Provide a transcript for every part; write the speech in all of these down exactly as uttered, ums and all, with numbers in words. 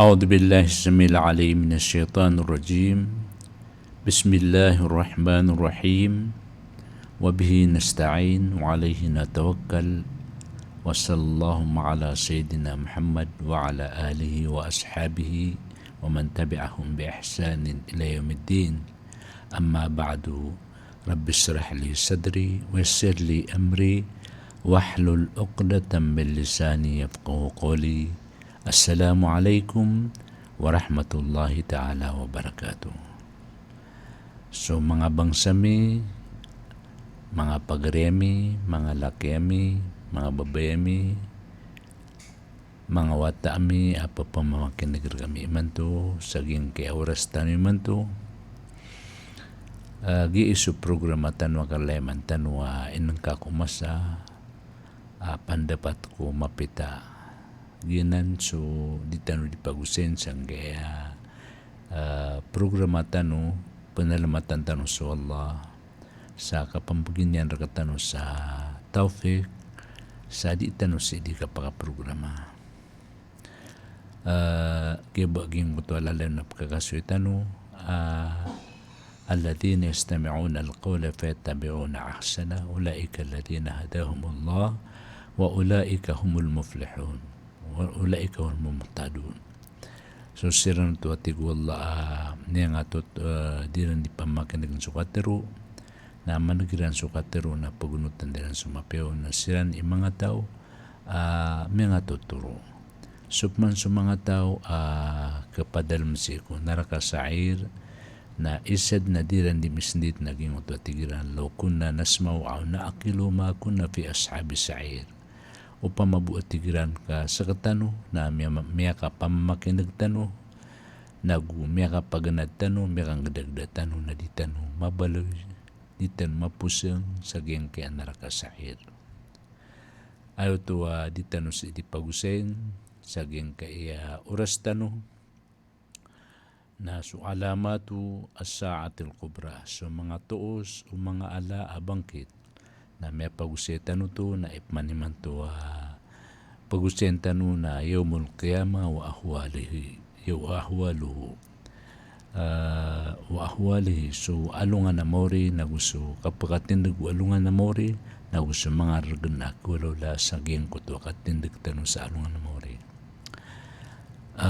أعوذ بالله السميع العليم من الشيطان الرجيم. بسم الله الرحمن الرحيم. وبه نستعين وعليه نتوكل. وصلى اللهم على سيدنا محمد وعلى آله وأصحابه ومن تبعهم بإحسان إلى يوم الدين. أما بعد، رب اشرح لي صدري ويسر لي أمري واحلل عقدة من لساني يفقهوا قولي. السلام عليكم ورحمة الله تعالى وبركاته. So manga bangsa mi, manga pagari ami, manga laki ami, manga babay ami, manga wata ami a pamamakineg rkami imanto sa giyangkai a oras tano imanto, a giya so programa tano a kalayaman tano a inengka ko masa a pandapat ko mapita. Giyanan so di tano di pagosayn sangkaya a programa tano, penalamatan tano so Allah sa kapampeginiyan rektano sa tawfik sa di tano sii di kapakaprograma. A, giya ba giyangkoto a lalayon a pekakasoy tano a, الذين يستمعون القول فيتبعون أحسنه أولئك الذين هداهم الله وأولئك هم المفلحون وأولئك هم المهتدون. So siran oto a tig o Allah a miyangatot, a, di ran di pamakineg so katero, na maneg iran so katero na pagonotan iran so mapiya, na siran i manga taw a miyangatotoro. So peman so manga taw a kepadalem sii ko naraka Sa'ir, na isa den a di ran di misendit na giyangkoto a tig iran, "Law kunna nasma'u aw na'qilu ma kunna fi ashabi Sa'ir." Opama bo a tig iran ka sektano na miya-, miyakapamamakineg tano, nago miyakapaganad tano, miyakangedageda tano, na di tano mabaloy, di tano maposeng sa giyangkai a naraka Sa'ir. Aya oto a di tano sii di pagosayn sa giyangkai a oras tano, na so alamatu as-sa'atil kubra, so manga toos o manga ala a bangkit. Na miyapagosay tano oto na ipman imanto a pagosayn tano na yawmul qiyamah wa ahwalihi, yaw-, ahwaluhu. A, wa ahwalihi, so alongan a maori, nago so kapakatindeg o alongan a maori, nago so manga regen a kawalawala sa giyangkoto a katindeg tano sa alongan a maori. A,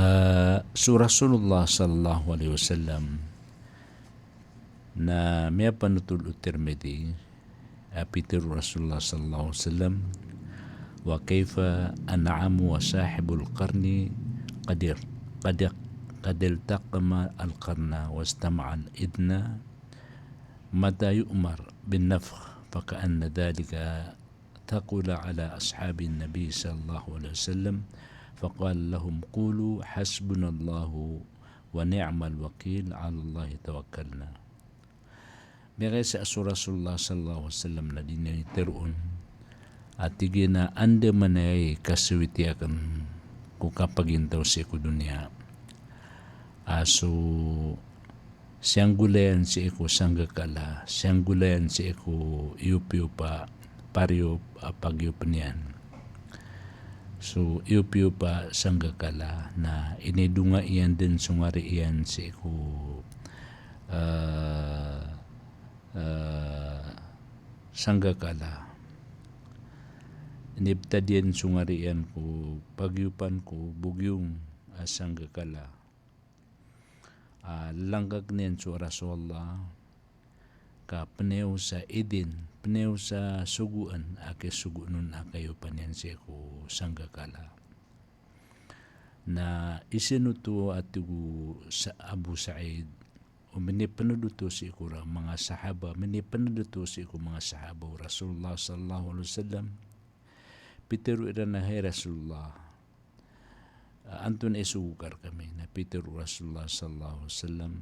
so Rasulullah sallallahu alaihi wasallam na miyapanotol o Tirmidhi, a pitero o Rasulullah sallallahu alaihi wasallam, "Wa kaifa an'amu wa sahibul qarni qad, qad, qad iltaqama al-qarna wastama'a al-idhna, mata yu'mar bin-nafkh, fa ka'anna dhalika thaqula ala ashabin Nabi sallallahu alaihi wasallam, faqala lahum, qulu hasbunallahu wa ni'mal wakil, alallahi tawakkalna." Miyakaisa a so Rasulullah sallallahu alaihi wasallam na di niyan tharoon a tig iyan a andamanaya i kasawiti aken ko kapagintaw sii ko doniya a so siyanggolayan sii ko sanggakala, siyanggolayan sii ko iyop-iyopa, pariyop a pagiyop niyan. So iyop-iyopa sanggakala na inidonga iyan den so ngari iyan sii ko, a, a, sanggakala. Inibtad iyan so ngari iyan ko pagiyopan ko bogyong a sanggakala. A, langgak niyan so aras o Allah, ka peniyo sa idin, peniyo sa sogoan a kisogoan on a kayopan iyan sii ko sanggakala. Na isenoto a tig o sa Abu Sa'id, o minipened oto sii ko ra-, manga sahaba, minipened oto sii ko manga sahaba o Rasulullah sallallahu alaihi wasallam. Pitero iran a, "Hay Rasulullah, a, antonaa i sogo ka rekami?" Na pitero o Rasulullah sallallahu alaihi wasallam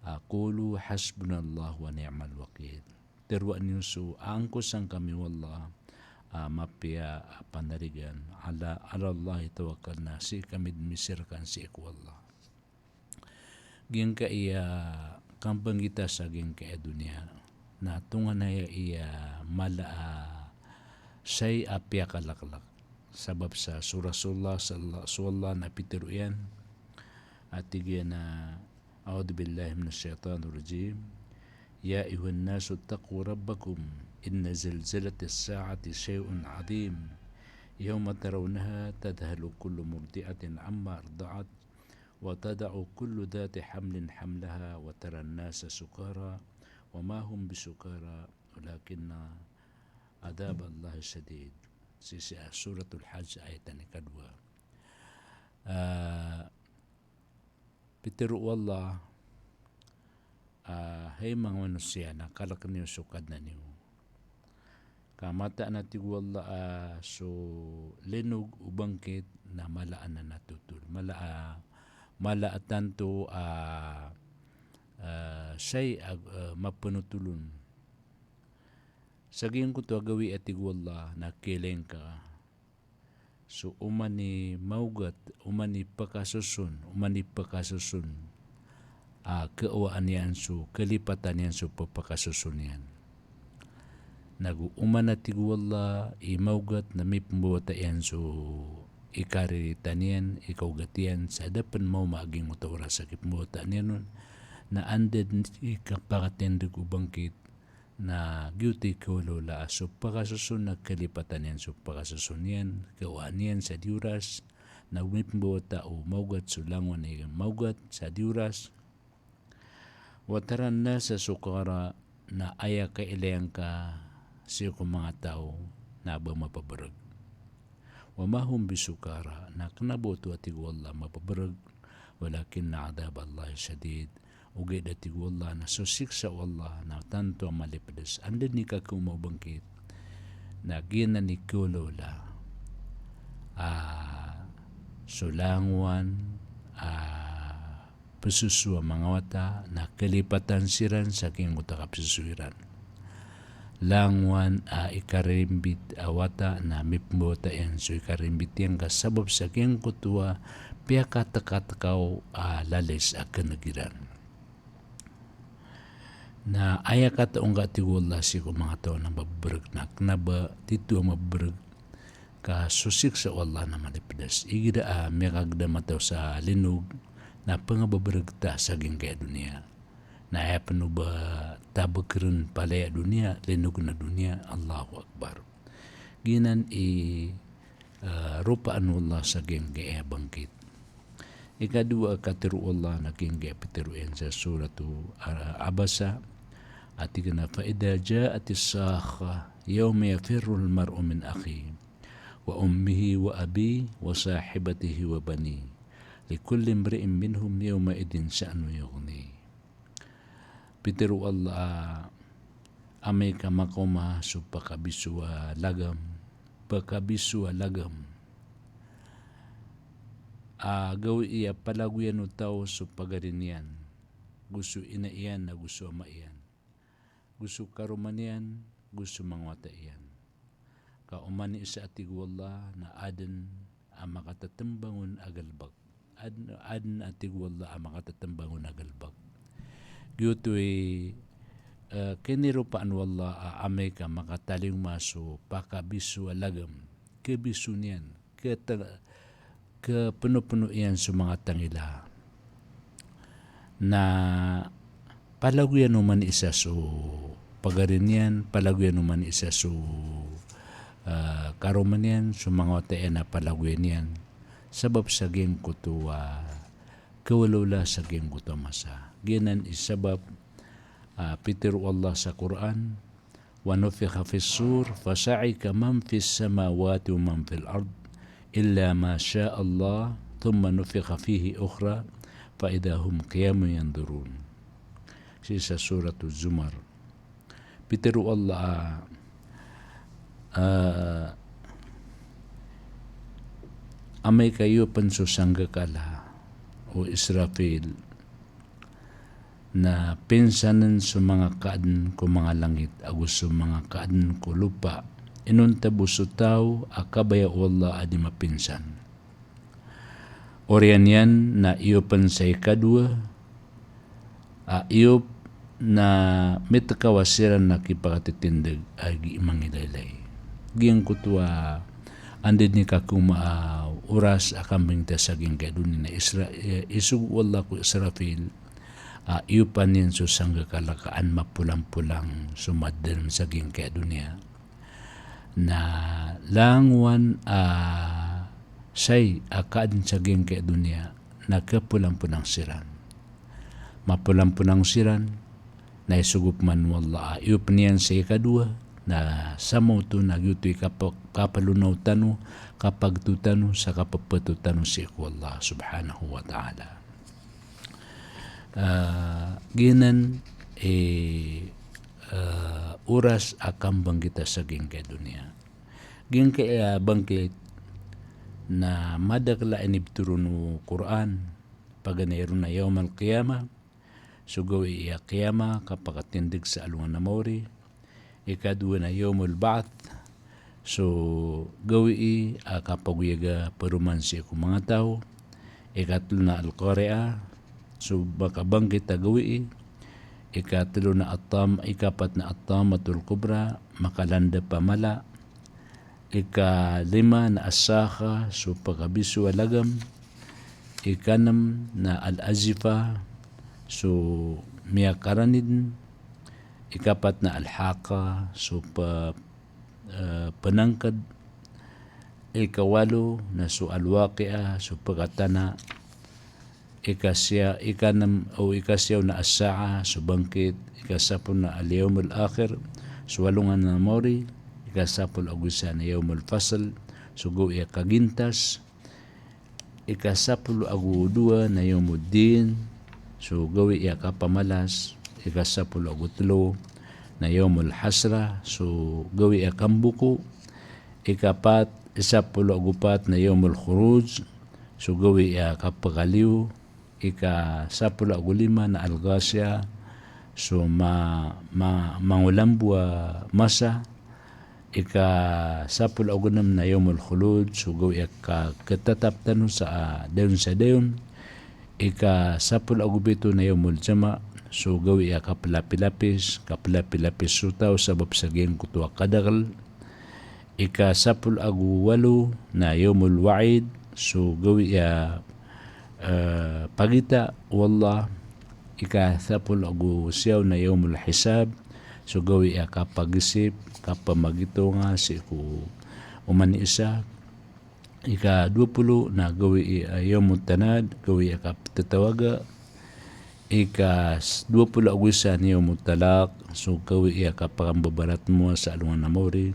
a, "Qulu hasbunallahu wa ni'mal wakil." Teroa niyo so angkosan kami o Allah a mapiya a panarigan, ala, alallahi tawakkalna, sii kami den miserakan sii ko Allah. Giyangkaya kampang kita sa giyangkaya doniya na tonganay a mala a saya a piyakalaklak. Sabap sa so Rasulullah sallallahu, so Allah na pitero iyan A tig iyan a, أعوذ بالله من الشيطان الرجيم. يا أيها الناس اتقوا ربكم إن زلزلة الساعة شيء عظيم. يوم ترونها تذهل كل مرضعة عما أرضعت وتضع كل ذات حمل حملها وترى الناس سكارى وما هم بسكارى ولكن عذاب الله شديد. Sii sa Suratul Hajj, ayat a ikadowa. Ah, Pitero o Allah, ah, hay manga manosiya, na kalek iyo so Kadnan iyo. Ka mataan a tig o Allah, ah, so linog o bangkit na mala anan a totol. Mala, ah, mala a tanto, ah, ah, shay a, ah, mapenotol on. Sa giyangkoto a gawii a tig o Allah na kiyailay ngka so oman i maogat, oman i pekasoson, oman i pekasoson a kawaan iyan so, kalipatan iyan so pepekasoson iyan. Nago oman a tig o Allah i maogat na mipembawata iyan so ikariritan iyan, ikaogat iyan, sa da pen maoma a giyangkoto a oras a kipembawataan iyan on, na anda den i kapakatindeg o bangkit, na giyoto i kawalawala a so pekasoson na kalipatan iyan so pekasoson iyan, kawaan iyan sa di oras, na mipembawata o maogat so langowan i maogat sa di oras. وترى الناس سكارى, na aya kailay ngka sii ko manga taw na ba mapebereg. وما هم بسكارى, na kena ba oto a tig o Allah mapebereg, ولكن عذاب الله شديد, ogaid a tig o Allah na so siksa o Allah na tanto a malipedes. Anda den i kakaoma o bangkit, na giyanan i kawalawala a so langowan a pesoso a manga wata na kalipatan siran sa giyangkoto a kapesoso iran. Langowan a ikarimbit a wata na mipembawata iyan so ikarimbit iyan ka sabap sa giyangkoto a piyakatekatekaw a lalis a keneg iran. Na aya katao ngka a tig o Allah sii ko manga taw na mabebereg, na kena ba tito a mabebereg ka so siksa o Allah na malipedes. Igira a miyakagedam a taw sa linog na pengabebereg ta sa giyangkaya doniya. Na aya pen o ba tabekeren palaya doniya, linogen a doniya, Allahu Akbar. Giyanan i, eh, ropaan o Allah sa giyangkaya bangkit. Ikadowa a katero o Allah na giyangkaya pitero iyan sa Suratu, ah, Abasa, a tig iyan a, فإذا جاءت الصاخة يوم يفر المرء من أخيه وأمه وأبيه وصاحبته وبنيه لكل امرئ منهم يومئذ شأن يغنيه. Pitero o Allah a amay ka makaoma so pakabiso a lagam, pakabiso a lagam. A gawii a palagoyan o taw so pagari niyan, go so ina iyan, ago so ama iyan, go so karoma niyan, go so manga wata iyan. Ka oman i isa a tig o Allah na aden a makatatembangon a galebek. Aden, aden a tig o Allah a makatatembangon a galebek. Giyoto i, eh, kiniropaan o Allah a amay ka makatalingoma so pakabiso a lagam, kabiso niyan, kete-, kepenopeno iyan so manga tangila. Na palagoyan o oman i isa so pagari niyan, palagoyan o oman i isa so, ah, karoma niyan, so manga wata iyan na palagoyan iyan. Sabap sa giyangkoto a kawalawala sa giyangkoto a masa. Giyanan i sabap, ah, pitero o Allah sa Qur'an, ونفخ في الصور فصعق من في السماوات ومن في الأرض إلا من شاء الله ثم نفخ فيه أخرى فإذا هم قيام ينظرون. Sii sa Suratul Zumar. Pitero o Allah, ah, amay ka iyopen so sanggakala o Israfil, na pinsanen so manga kaaden ko manga langit ago so manga kaaden ko lopa. Inonta bo so taw a kabaya o Allah a di mapinsan. Oriyan iyan na iyopen sa ikadowa a iyop na mitekawa siran na kipakatitindeg a gii mangilaylay. Giyangkoto a anda den i kakaoma o oras a kambangkit sa giyangkai a doniya na Isra-, eh, isogo o Allah ko Israfil, a, iyopan iyan so sanggakala ka an mapolampolang so madalm sa giyangkai a doniya. Na langowan a, ah, shayi a kaadn sa giyangkai a doniya na kapolampolang siran. Mapolampolang siran, na isogo pman o Allah a iyopan iyan sa ikadowa, na sa maoto na giyoto i kapa-, kapalonaw tano, kapagto tano, sa kapphato tano sii ko Allah subhanahu wa ta'ala. Ah, giyanan i, ah, oras a kambangkita sa giyangkai a doniya. Giyangkai a bangkit na madakl a inipthoron o Qur'an, paganay ron a yawmal qiyamah, so gawii a qiyamah, kapakatindg sa alongan a maori. Ikadowa na yawmul ba'th, so gawii a kapagoyaga paroman sii ko manga taw. Ikatlo na al-qari'ah, so makabangkit a gawii. Ikatlo na at-tam-, ikapat na at-tammatul kubra, makalandap a mala. Ikalima na as-sakhah, so pakabiso a lagam. Ikanm na al-azifah, so miyakaranid. Ikapat na al-haqqah, so pa-, eh, pnangkd. Ikawalo na so al-waqi'ah, so pkatana. Ikasiya-, ikanm, o ikasiyaw na as-sa'ah, so bangkit. Ikasapolo na al-yawmul akhir, so alongan a maori. Ikasapolo ago isa na yawmul fasl, so gawii a kagintas. Ikasapolo ago dowa na yawmuddin, so gawii a kapamalas. Ikasapolo ago tlo na yawmul hasrah, so gawii a kamboko. Ikapat, isapolo ago pat na yawmul khuruj, so gawii a kapakaliyo. Ikasapolo ago lima na al-ghashiyah, so ma-, ma-, mangolambo a masa. Ikasapolo ago nm na yawmul khulud, so gawii a ka-, katatap tano sa, ah, dayon sa dayon. Ikasapolo ago pito na yawmul jama', so gawii a kaplapilapis, kaplapilapis so taw sabap sa giyangkoto a kadakl. Ikasapolo ago walo na yawmul wa'id, so gawii a, eh, pagita o Allah. Ikasapolo ago siyaw na yawmul hisab, so gawii a kapagisip, kapamagitonga sii ko oman i isa. Ikadowa polo na gawii a yawmut tanad, gawii a kaptatawaga. Ika s-, dowa polo ago isa na yawmut talaq, so gawii a kapakambabaratmowa sa alongan a maori.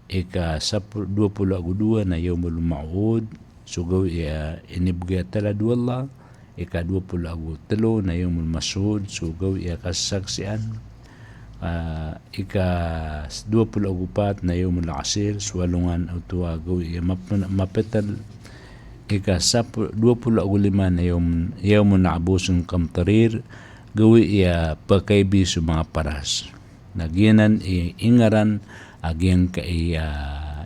Ika sapo-, dowa polo ago dowa na yawmul maw'ud, so gawii a inibgay a talad o Allah. Ika dowa polo ago tlo na yawmul mashhud, so gawii a kasaksian. Ah, ika s-, dowa polo ago pat na yawmul asir, so alongan oto a gawii a map-, mapetel. Ika sapo-, dowa polo ago lima na yawm-, yawmun abusun qamtarir, gawii a pakaibi so manga paras. Na giyanan i ingaran a giyangkai a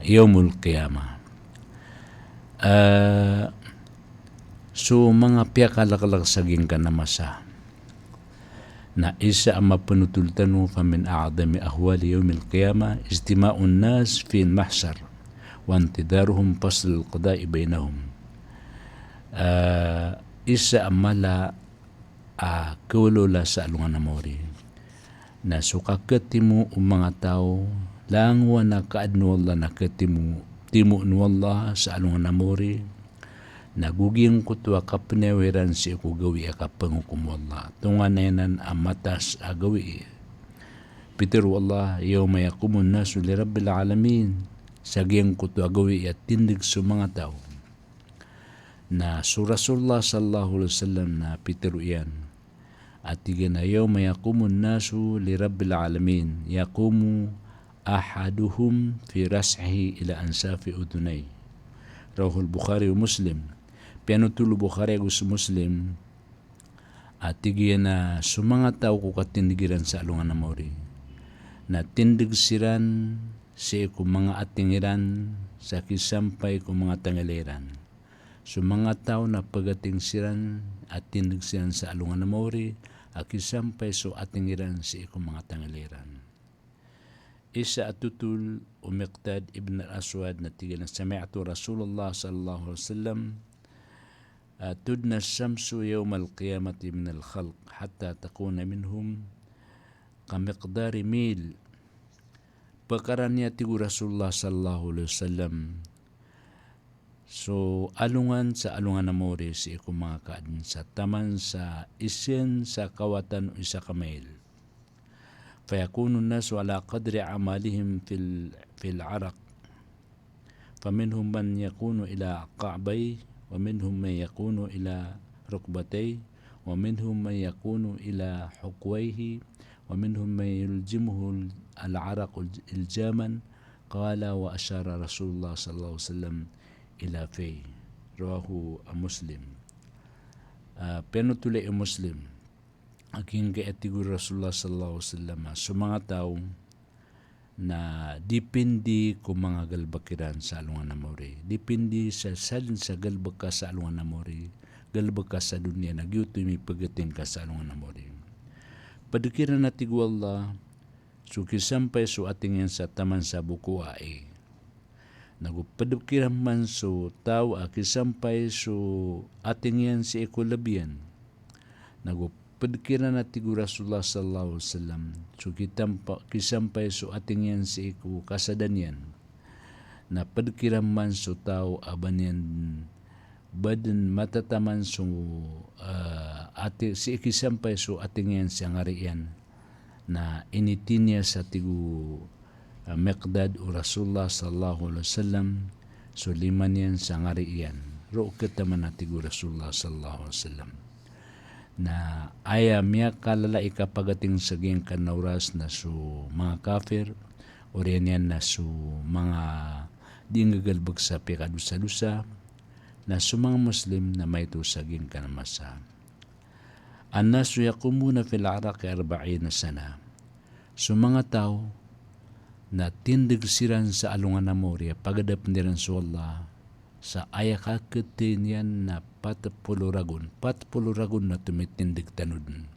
yawmul qiyamah. Ah, so manga piyakalaklak sa giyangkanan a masa. Na isa a mapenotol tano, famin a'zami ahwali yawmil qiyamah ijtima'un nas fil mahshar, wa intidaruhum faslul qada'i bainahum. Ah, isa a mala a kawlawla sa alongan a maori. Na so kakatimo o manga taw, langowan a kaadn o Allah na katimo, timoon o Allah sa alongan a maori. Na go giyangkoto a kapnayaw iran sii ko gawii a kapanghokom o Allah. Tonganay anan a matas a gawii. Pitharo o Allah, yawma yaqumun nasu li rabbil alamin. Sa giyangkoto a gawii a tindg so manga taw. Na so Rasulullah sallallahu alaihi wasallam na pitharo iyan a tig iyan a, yawma yaqumun nasu li rabbil alamin, yaqumu ahaduhum fi ras'ihi ila ansafi udhunayh. Rawahul Bukhari wa Muslim. Piyanothol o Bukhari ago so Muslim a tig iyan a so manga taw ko katindg iran sa alongan a maori na tindg siran sii ko manga ating iran sa kisampay ko manga tangila iran. So manga taw na pagating siran a tindg siran sa alongan a maori a kisampay so ating iran sii ko manga tangila iran. Isa a totol o Miqdad ibn al-Aswad na tig iyan a sami'tu Rasulullah sallallahu alaihi wasallam, ah, tudna ash-shamsu yawmal qiyamati minal khalq hatta takuna minhum ka miqdari mil. Pkarani, a tig o Rasulullah sallallahu alaihi wasallam, so alongan sa alongan a mori sii ko manga kaadn sa taman sa isn sa kawatan o isa ka mail. Fayakunu an-nasu ala qadri a'malihim fil, fil araq. Faminhum man yakunu ila ka'bayhi, wa minhum man yakunu ila rukbatayhi, wa minhum man yakunu ila hukwayhi, wa minhum man yuljimuhu al-araqu iljaman. Qala wa ashara Rasulullah sallallahu alaihi wasallam ila fihi. Rawahu Muslim. Ah, piyanothol o Muslim. A giyangkai a tig o Rasulullah sallallahu alaihi wasallam, so manga taw na dipindi ko manga galbk iran sa alongan a mori. Dipindi sa sadn sa galbk ka sa alongan a mori, galbk ka sa doniya, na giyoto i mipagating ka sa alongan a mori. Pd kiran, a tig o Allah, so kisampay so ating iyan sa taman sa boko ai. Nago pd kiran man so taw a kisampay so ating iyan sii ko lb iyan. Nago pd kiran, a tig o Rasulullah sallallahu alaihi wasallam, so kitampa-, kisampay so ating iyan sii ko kasadan iyan. Na pd kiran man so taw a ba niyan, ba dn matataman so, ah, ati-, sii kisampay so ating iyan sa ngari iyan. Na initi niyan sa, tig o, ah, Miqdad, o Rasulullah sallallahu alaihi wasallam, so lima niyan sa ngari iyan. Roo kataman, a tig o Rasulullah sallallahu alaihi wasallam. Na aya miyakalala i kapagating sa giyangkanan a oras na so manga kafir, oriyan iyan na so manga di nggagalbk sa pikadosadosa, na so manga Muslim na maito sa giyangkanan a masa. An-nasu yaqumuna fil araqi arba'ina sana. So manga taw na tindg siran sa alongan a mori a pagadapn iran so Allah sa aya kakti niyan na pat polo ragon, pat polo ragon na tomitindg tano dn.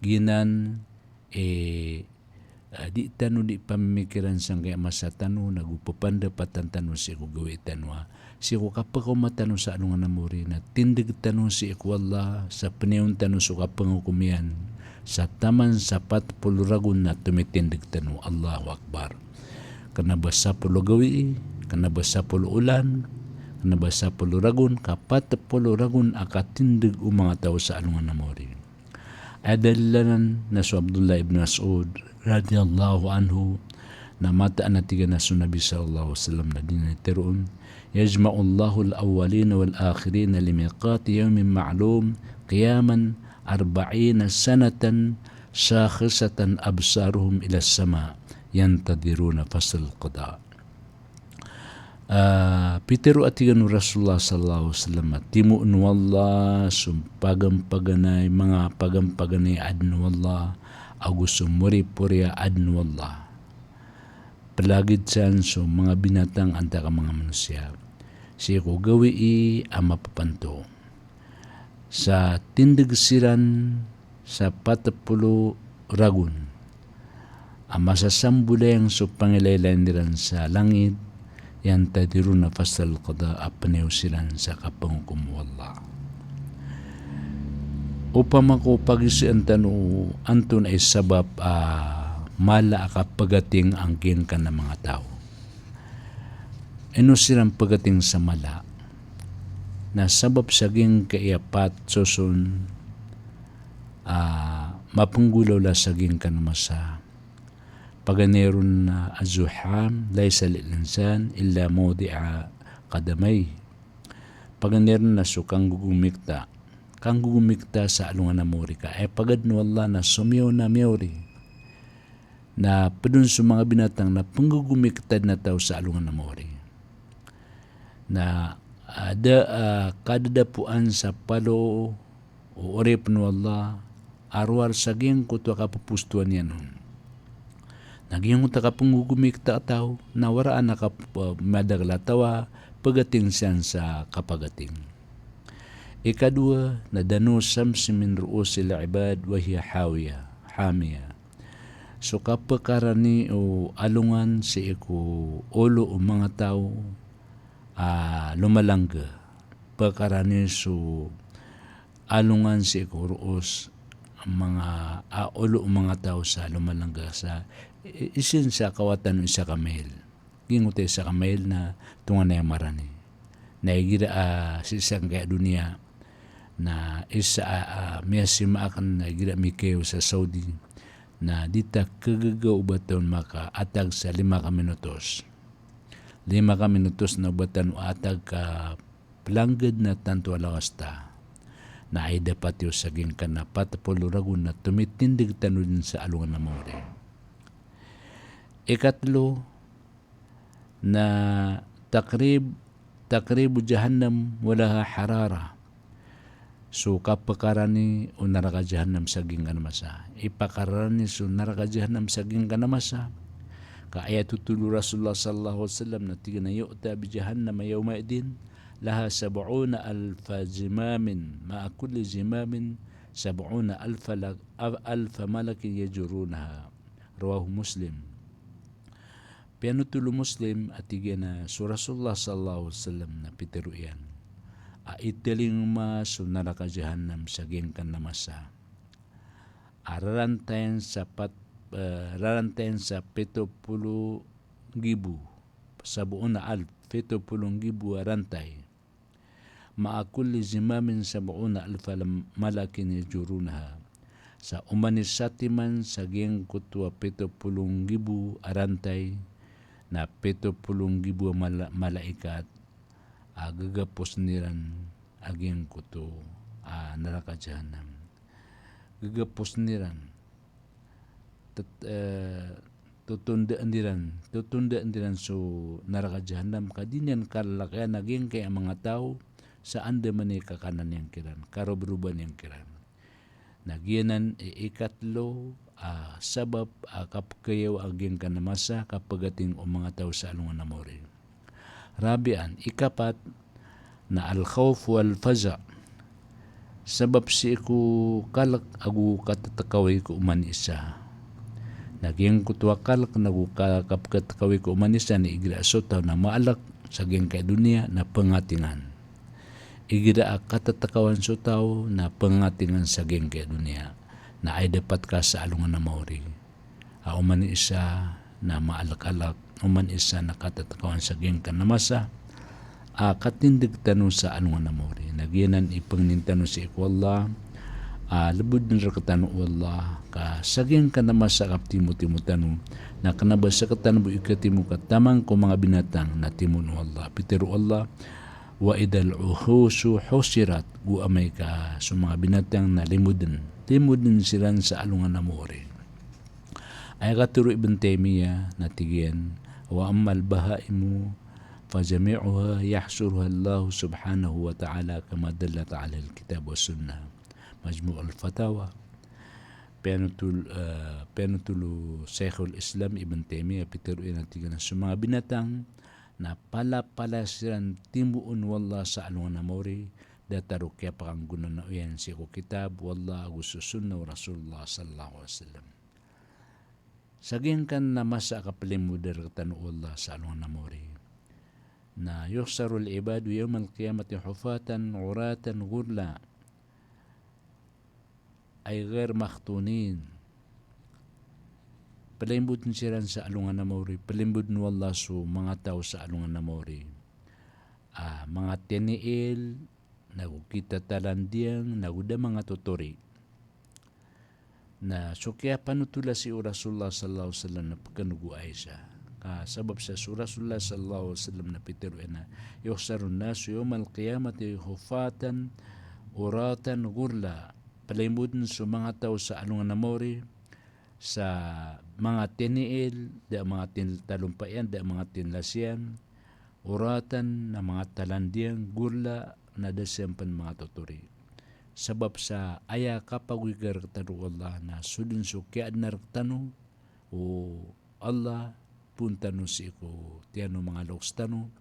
Giyanan, eh, ah, di tano di pamimikiran sangkaya masa tano, nago ppandapatan tano sii ko gawii tano a, sii ko kapkaoma tano sa alongan a mori, na tindg tano sii ko Allah sa pniyawn tano so kapngokom iyan sa taman sa pat polo ragon na tomitindg tano. Allahu Akbar. Kna ba sapolo gawii, kna ba sapolo olan, kna ba sapolo ragon, ka pat polo ragon a katindg o manga taw sa alongan a mori. Aya dalil anan na so Abdullah ibn Mas'ud radhiyallahu anhu, na mataan a tig iyan a so Nabi sallallahu alaihi wasallam na di niyan tharoon, "Yajma'u Allahu al-awwalina wal-akhirina li miqati yawmin ma'lum, qiyaman arba'ina sanatan, shakhisatan absaruhum ila as-sama', yantadhiruna fasl al-qada." Ah, pitharo, a tig iyan o Rasulullah sallallahu alaihi wasallam, a timoon o Allah so pagampaganay, manga pagampaganay a adn o Allah, ago so moripori a adn o Allah. Plagid san so manga binatang antaa ka manga manosiya sii ko gawii a mapapanto. Sa tindg siran sa pat polo ragon a masasambolayang so pangilaylayan iran sa langit, yantadhiruna fasl al-qada, a pniyaw siran sa kapngokom o Allah. Opama ko pagizoan tano antonaa i sabap a mala a kapagating angkingka na manga taw. Ino siran pagating sa mala? Na sabap sa giyangkai a pat soson a mapnggolawla sa giyangkanan a masa. Paganay ron na az-zuham, laysa lil insan illa mawdi'a qadamayhi. Paganay ron na so kanggogomikta. Kanggogomikta sa alongan a mori ka aya pagadn o Allah na somiyaw na miyawri. Na pd on so manga binatang na pnggogomikta dn a taw sa alongan a mori. Na, ah, da, ah, kadadapoan sa palo o oripn o Allah a rowar sa giyangkoto a kapopostoan iyan on. Na giyangkoto a kapnggogomikta a taw na waraan a kap-, ah, madakl a taw a pagating siyan sa kapagating. Ikadowa, na danu shams min ru'usil ibad wa hiya hawiya, hamiya. So kapakarani o alongan sii ko olo o manga taw a lomalangga. Pakarani so alongan sii ko roos manga, a, olo o manga taw sa lomalangga sa i-, isin sa kawatan o isa ka mail. Giyangkoto a isa ka mail na tonganay a marani. Na igira a sii sangkaya doniya na isa a, a, miyasima akn na igira mikayaw sa Saudi na di ta kagaga o ba tano makaatag sa lima ka minutos. Lima ka minutos na o ba tano atag ka planggad na tanto a lawas ta. Na aya dapat iyo sa giyangkanan a pat polo ragon na tomitindg tano dn sa alongan a maori. Ikatlo, na takrib, takribu jahannam wa laha harara. So kapakarani o naraka jahannam sa giyangkanan a masa. Ipakarani so naraka jahannam sa giyangkanan a masa. Ka aya totol o Rasulullah sallallahu alaihi wasallam na tig iyan a yu'ta bi jahannama yawma idhin laha sab'una alfa zimamin ma'a kulli zimamin sab'una alfa la-, alfa malakin yajurrunaha. Rawahu Muslim. Piyanothol o Muslim a tig iyan a so Rasulullah sallallahu alaihi wasallam na pitharo iyan a italingoma so naraka jahannam sa giyangkanan a masa a rarantayan sa pat, eh, rarantayan sa pito polo nggibo, sab'una alf, pito polo nggibo a rantay. Ma'a kulli zimamin sab'una alfa lam-, malakin yajurrunaha. Sa oman i satiman sa giyangkoto a pito polo nggibo a rantay, na pito polo nggibo a mala-, malaikat a gagaposn iran a giyangkoto a naraka jahannam. Gagaposn iran. Tet-, eh, totondaan iran, totondaan iran so naraka jahannam ka di niyan kalalakiyan a giyangkaya manga taw sa andamanaya i kakanan iyan kiran, karobroban iyan kiran. Na giyanan i ikatlo a sabap a kapkayaw a giyangkanan a masa, kapagating o manga taw sa alongan a maori. Rabi'an, ikapat, na al-khawf wal faza'. Sabap sii ko kalk ago katatakaway ko oman i isa. Na giyangkoto a kalk nago ka-, kapkatakaway ko oman i isa na igira so taw na maalk sa giyangkaya doniya na pangatingan. Igira a katatakawan so taw na pangatingan sa giyangkaya doniya. Na aya dapat ka sa alongan a maori. A oman i isa na maalkalak, oman i isa na katatakawan sa giyangkanan a masa a katindg tano sa alongan a maori. Na giyanan i pangnin tano sii ko Allah a lbodn rktano o Allah ka sa giyangkanan a masa a kaptimotimo tano na kna ba sktano bo i katimo ka taman ko manga binatang na timoon o Allah. Pitharo o Allah, wa idhal wuhushu hushirat, go amay ka so manga binatang na limodn, limodn siran sa alongan a maori. Aya katharo o Ibn Taymiyyah na tig iyan, wa ammal bahaimu fa jami'uha yahshuruha Allahu subhanahu wa ta'ala kama dallat alaihi al-kitab wa sunnah. Majmu' al-Fatawa. Piyanothol, eh, piyanothol o Shaykhul Islam Ibn Taymiyyah, pitharo iyan a tig iyan a so manga binatang na palapalaya siran timoon o Allah sa alongan a maori, datar o kiyapakanggonanao iyan sii ko kitab o Allah ago so sunnah o Rasulullah sallallahu alaihi wasallam. Sa giyangkanan a masa a kaplimoda rktano o Allah sa alongan a maori. Na yuhsharul ibadu yawmal qiyamati hufatan uratan ghurla, ay ghair makhtunin. Plimbodn siran sa alongan a maori, plimbodn o Allah so manga taw sa alongan a maori. Ah, manga tiniil, nago kitatalandiang, nago da manga totori. Na so kiyapanothola sii o Rasulullah sallallahu alaihi wasallam na pkhan o Aisha. Ka sabap sa so Rasulullah sallallahu alaihi wasallam na pitharo iyan a, yuhsharun nasu yawmal qiyamati hufatan uratan ghurla. Plimbodn so manga taw sa alongan a maori sa manga tiniil, da manga tin-, talompaiyan, da manga tinlasiyan, uratan na manga talandiang, ghurla na da siran pn manga totori. Sabap sa aya kapagoyga rktano o Allah na so dn so kiyaadna rktano o Allah, poon tano sii ko tiyan o manga loks tano,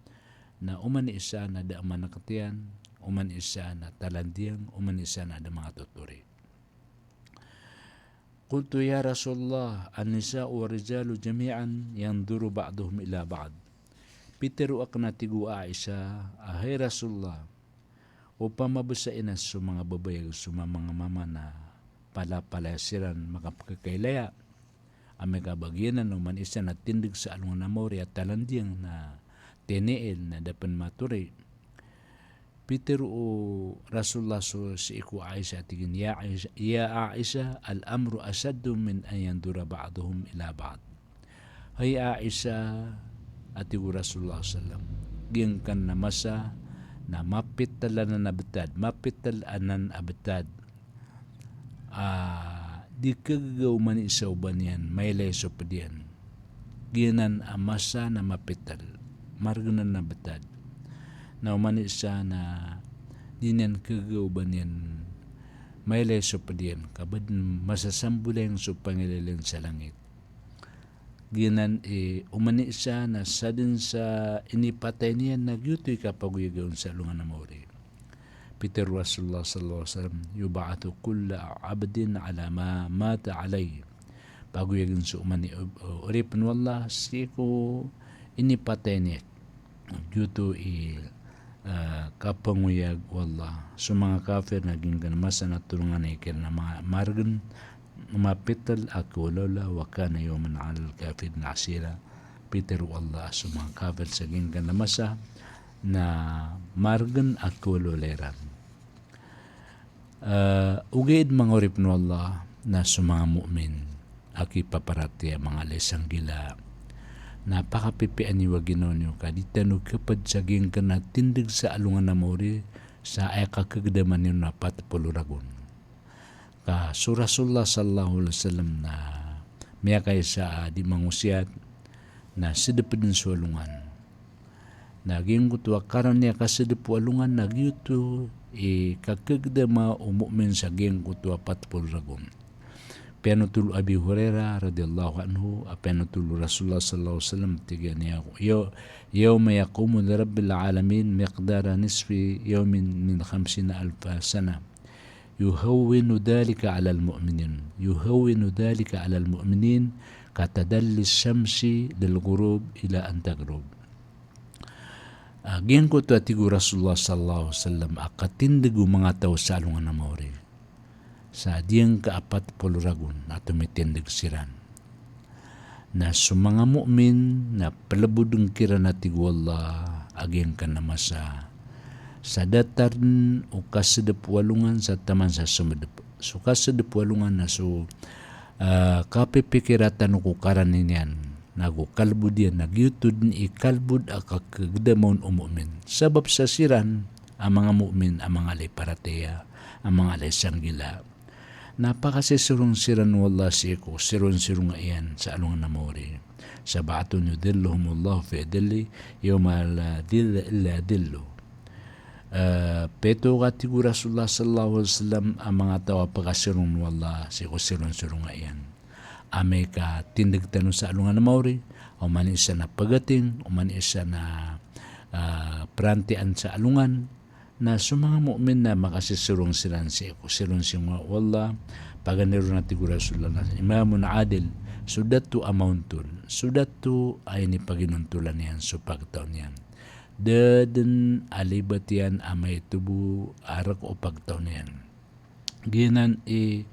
na oman i isa na da a manaktiyan, oman i isa na talandiang, oman i isa na da manga totori. Qultu, "Ya Rasulullah, an-nisa'u war-rijalu jami'an yanzuru ba'duhum ila ba'd." Pitharo akn a tig o Aisha a, "Hay Rasulullah, opama bsa inan so manga babay ago so manga mama na palapalaya siran makapkhakailaya, amay ka ba giyanan oman i isa na tindg sa alongan a maori a talandiyang na tiniil na da pn matori." Pitharo o Rasulullah so sii ko Aisha a tig iyan, "Ya Aisha, ya Aisha, al-amru ashaddu min an yanzura ba'duhum ila ba'd." Hay Aisha, a tig o Rasulullah sallam, giyangkanan a masa na mapitl anan a btad, mapitl anan a btad a di khagaga o oman i isa o ba niyan mailay so pd iyan. Giyanan a masa na mapitl, margn anan a btad. Na oman i isa na di niyan khagaga o ba niyan mailay so pd iyan, ka ba dn masasambolayang so pangilaylay niyan sa langit. Giyanan i oman i isa na sadn sa inipatay niyan na giyoto i kapagoyaga on sa alongan a maori. Pitharo o Rasulullah sallallahu alaihi wasallam, "Yub'athu kullu abdin ala ma mata alayh." Pagoyagn so oman i o-, o-, oripn o Allah sii ko inipatay niyan. Giyoto i, ah, kapangoyag o Allah. So manga kafir na giyangkanan a masa na tolngan iyan kiran a ma-, margn, mapitl a kawalawala, "Wa kana yawmun alal kafirin asira." Pitharo o Allah a so manga kafir sa giyangkanan a masa na margn a kawalawala iran. Ah, ogaid manga oripn o Allah na so manga mu'min a kipaparatiyaya, manga ala i sanggila, na pakapipiyaan iyo a ginawa niyo ka di tano khapd sa giyangkanan a tindg sa alongan a maori sa aya kakhagdama niyo na pat polo ragon. Ka so Rasulullah sallallahu alaihi wasallam na miyakaisa a di mangosiyat na sdp dn so alongan. Na giyangkoto a karani a kasdp o alongan na giyoto i kakhagdama o mu'min sa giyangkoto a pat polo ragon. Piyanothol o Abi Hurairah radhiyallahu anhu a piyanothol o Rasulullah sallallahu alaihi wasallam, tig iyan a, "Yaw-, yawma yaqumu li rabbil alamin miqdara nisfi yawmin min khamsina alfa sana." "Yuhawwinu dhalika alal mu'minin, yuhawwinu dhalika alal mu'minin, katadalli shamsi lil ghurub ila an taghrub." Ah, giyangkoto a tig o Rasulullah sallallahu alaihi wasallam a katindg o manga taw sa alongan a maori sa diyangka a pat polo ragon a tomitindg siran. Na so manga mu'min na plbodn kiran a tig o Allah a giyangkanan a masa sa datar dn o kasdp o alongan sa taman sa somdp. So kasdp o alongan na so, ah, kapipikira tano ko karani niyan nago kalbod iyan, na giyoto dn i kalbod a kakhagdama on o mu'min. Sabap sa siran a manga mu'min, a manga ala i paratiyaya, a manga ala i sanggila, na pakasisirong siran o Allah sii ko sirong-sirong iyan sa alongan a maori. "Sab'atun yudhilluhumullahu fi dhillihi yawma la dhilla illa dhilluh." Eh, pito, a tig o Rasulullah sallallahu alaihi wasallam, a manga taw a pakasirong o Allah sii ko sirong-sirong iyan. Amay ka tindg tano sa alongan a maori, oman i isa na pagating, oman i isa na, ah, prantiyaan sa alongan, na so manga mu'min na makasisirong siran sii ko sirong-sirong o Allah, paganay ron a tig o Rasulullah na imamun adil, so dato a maontol, so dato a inipaginontolan iyan so pagtaw niyan. Da dn a libat iyan amay to bo a rk o pagtaw niyan. Giyanan i,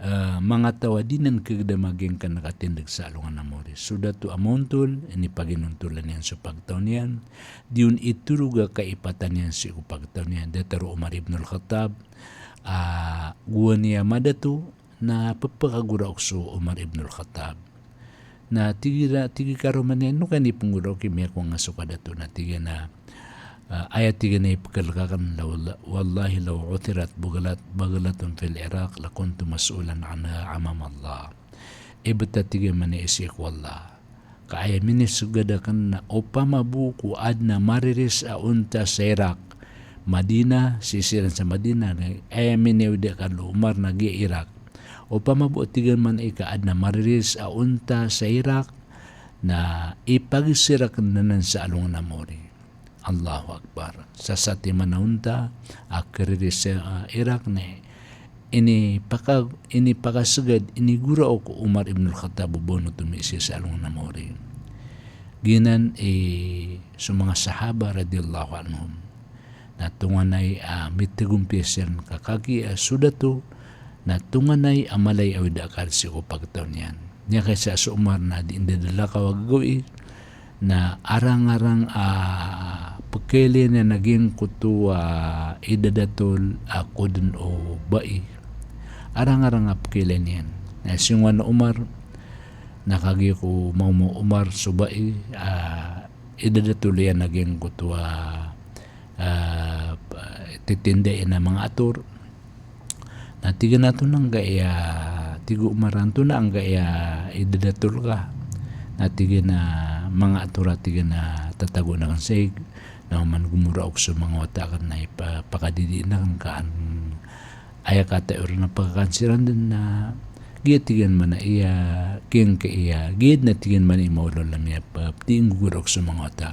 eh, manga taw a di nan khagdama giyangkanan a katindg sa alongan a maori. So dato a maontol, inipaginontolan iyan so pagtaw niyan, di on itorog a kaipatan iyan sii ko pagtaw niyan. Datar o Umar ibn al-Khattab, ah, gowani a madato, na pphakagoraok so Umar ibn al-Khattab. Na tig iran, tig i karoma niyan, "Ino ka inipnggoraok i miyakowa nga so kadato?" Na tig iyan a, ah, aya tig iyan a ipkhalk akn, "Law-, wallahi law uthirat baghlat-, baghlatun fil Iraq lakuntu mas'ulan anha amama Allah." Ibt a tig iyan a mani sii ko Allah, ka aya minisgad akn na opama bo ko adn a mariris a onta sa Iraq, Madinah, sii siran sa Madinah, na aya miniawid akn o Umar na giya Iraq. Opama bo, tig iyan, man i ka adn a mariris a onta sa Iraq, na ipagisir akn anan sa alongan a maori. Allahu Akbar. Sa satiman a onta a kariris sa, ah, Iraq na Inipaka-, inipakasgad, inigoraok o Umar ibn al-Khattab o ba on oto miiza sa alongan a maori. Giyanan i so manga sahaba radiyallahu anhum na tonganay a mitagompiya siran ka kagiya so dato na tonganay a mala i awid a akal sii ko pagtaw niyan. Miyakaisa so Umar na dii ndadalakaw a gagawii, na arang-arang a pkhailay niyan a giyangkoto a idadatol a ko dn o bai. Arang-arang a pkhailay niyan. Na singowan o Umar, na kagiya ko maoma o Umar so bai a idadatol iyan a giyangkoto a, a, titinda iyan a manga ator. Na tig iyan a antonaa angkaya, tig o Umar a antonaa angkaya idadatol ka. Na tig iyan a manga ator a tig iyan a tatagoan akn sa ig, na oman gomoraok so manga wata akn na ipa-, pakadidii akn ka an aya katawi ron na pakakan siran dn na giya tig iyan man a iya, giyangkaya, giya dn a tig iyan man a i maolol a miyapa-, pti inggogoraok so manga wata.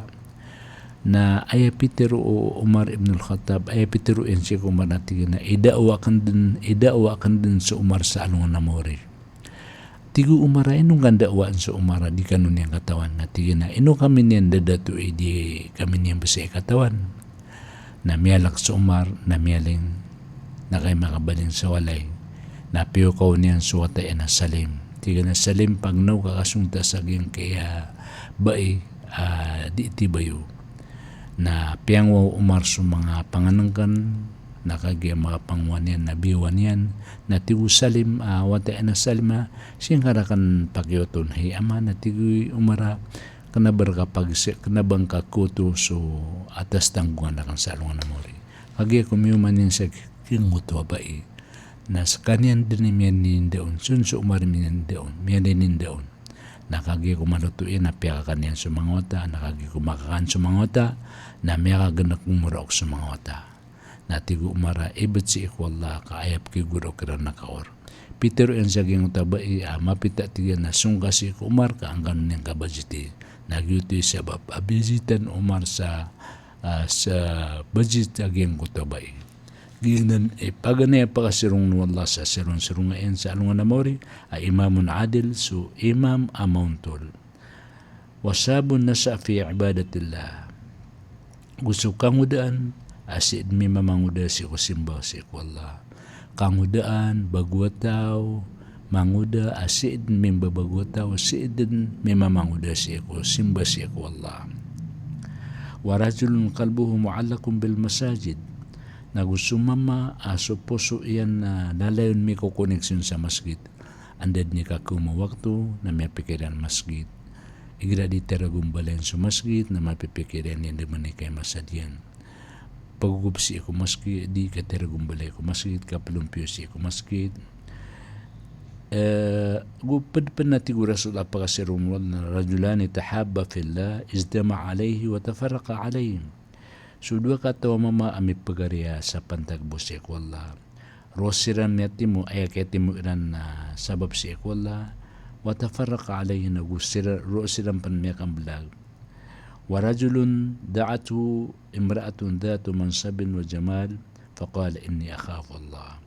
Na aya pitharo o Umar ibn al-Khattab, aya pitharo iyan sii ko Umar na tig iyan a, "Idawa akn dn, idawa akn dn so Umar sa alongan a maori." Tig o Umar a, "Ino ngka ndadawaan so Umar a di kano niyan katawan?" Na tig iyan a, "Ino kami niyan dadatoi di kami niyan bsa i katawan?" Na miyalk so Umar, na miyaling, na kagiya makabaling sa walay. Na piyokaw niyan so wata iyan a Salim. Tig iyan a, "Salim, pagnaw ka ka songta sa giyangkaya bai a dii tibayo." Na piyangowa o Umar so manga pangnngkn, na kagiya manga pangowa niyan na biyowa niyan, na tig o Salim, a, wata iyan a Salim a, "Sii ngka rakn pakiyoton hay ama?" Na tig o Umar a, "Kna ba rka pagsi-, kna ba ngka koto so atas tanggongan akn sa alongan a maori." Kagiya ko miyoman iyan sa giyangkoto a bai, na skaniyan dn i miyaninda on, so, so Umar i miyaninda on, miyaninda on. Na kagiya ko maloto iyan na piyakakan iyan so manga wata, na kagiya ko makakan so manga wata, na miyakagnk, gomoraok so manga wata. Na tig o Umar a, "Ibt sii ko Allah ka aya pkigoraok iran na kaor." Pitharo iyan sa giyangkoto a bai a mapita, tig iyan a, "Song ka sii ko Umar ka an kano niyan kabajiti." Na giyoto i sabap a bajitan o Umar sa, a, sa bajit a giyangkoto a bai. Giyanan i paganay a pakasirongon o Allah sa sironsironga iyan sa alongan a maori a imamun adil, so imam a maontol. "Wa shabun nasha'a fi ibadatillah." Go so kangodaan a sii dn mimamangoda sii ko simba sii ko Allah. Kangodaan, bago a taw, mangoda a sii dn mimbabago a taw, sii dn mimamangoda sii ko simba sii ko Allah. "Wa rajulun qalbuhu mu'allaqun bil masajid." Na go so mama a so poso iyan na lalayon mikokoneksyon sa masgit. Anda dn i kakaoma wakto na miyapikir iyan masgit. Igira di taragombalayan so masgit na mapipikir iyan i anda man i kaimasad iyan. Pagogop sii ko masgit, di kataragombalay ko masgit, kaplompiyo sii ko masgit. Eh, go pd pn a tig o Rasulullah a pakasirongon o Allah na, "Rajulani tahabba fillah, ijtama'a alayhi wa tafarraqa alayhi." So dowa kataw a mama a mipagariya sa pantag bo sii ko Allah. Roo siran miyatimo, aya kiyatimo iran na sabap sii ko Allah. Wa tafarraqa alayhi, na go sira-, roo siran pn miyakamblag. Wa rajulun da'athu imra'atun dhatu mansabin wa jamal, faqala, "Inni akhafu Allah."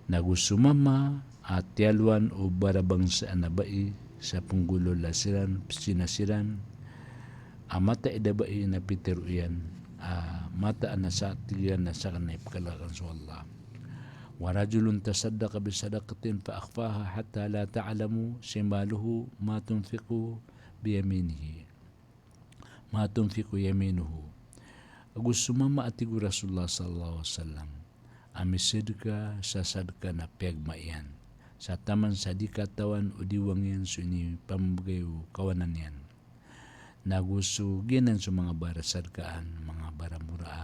Na go so mama a tiyalowan o barabangsaan a bai sa pnggolawla siran, pzina siran, a mataid a bai na pitharo iyan a mataan a sa, tig iyan a sakn na ipkhalk akn so Allah. Wa rajulun tasaddaqa bi sadaqatin fa akhfaha hatta la ta'lamu shimaluhu ma tunfiqu bi yaminihi. Ma tunfiqu yaminuhu. Ago so mama a tig o Rasulullah sallallahu alaihi wasallam a misadka sa sadka na piyagma iyan sa taman sa di katawan o diwang iyan so inipambgay o kawanan iyan. Na go so giyanan so manga barasadkaan, manga baramora a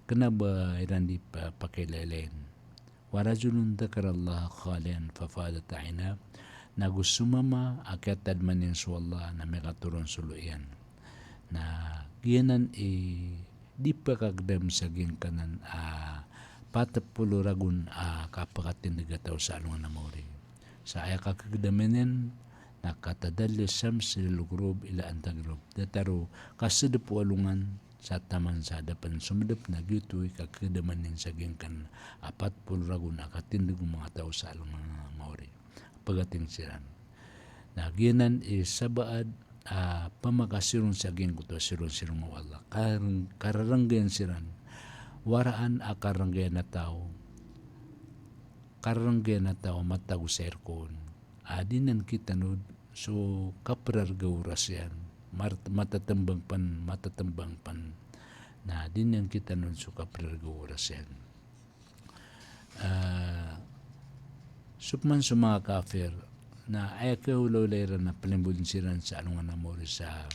kna ba iran di pa-, pakailailay. Wa rajulun dhakarallaha khalian fafadat ainah. Na go so mama a kiyatadman iyan so Allah na miyakatoron so loa iyan. Na giyanan i di pakagdam sa giyangkanan a patpolo ragon a kapakatindg a taw sa alongan a maori. Sa aya kakagdaman iyan na katadalli shams lil ghurub ila an taghrub. Datar o kasdp o alongan sa taman sa da pn somdp, na giyoto i kakadaman iyan sa giyangkan a pat polo ragon a katindg o manga taw sa alongan a maori. Pagating siran. Na giyanan i sabaad a pamakasiron sa giyangkoto a siron-siron o Allah. Kar-, kararanggayan siran. Waraan a kararanggayan a taw. Kararanggayan a taw a matago sa aircon. A di niyan kitanod so kaprarga o oras iyan. Mar-, matatmbang pn, matatmbang pn. Na di niyan kitanod so kaprarga o oras iyan. Ah, so pman so manga kafir, na aya kaolaola iran na plimboden siran sa alongan a maori sa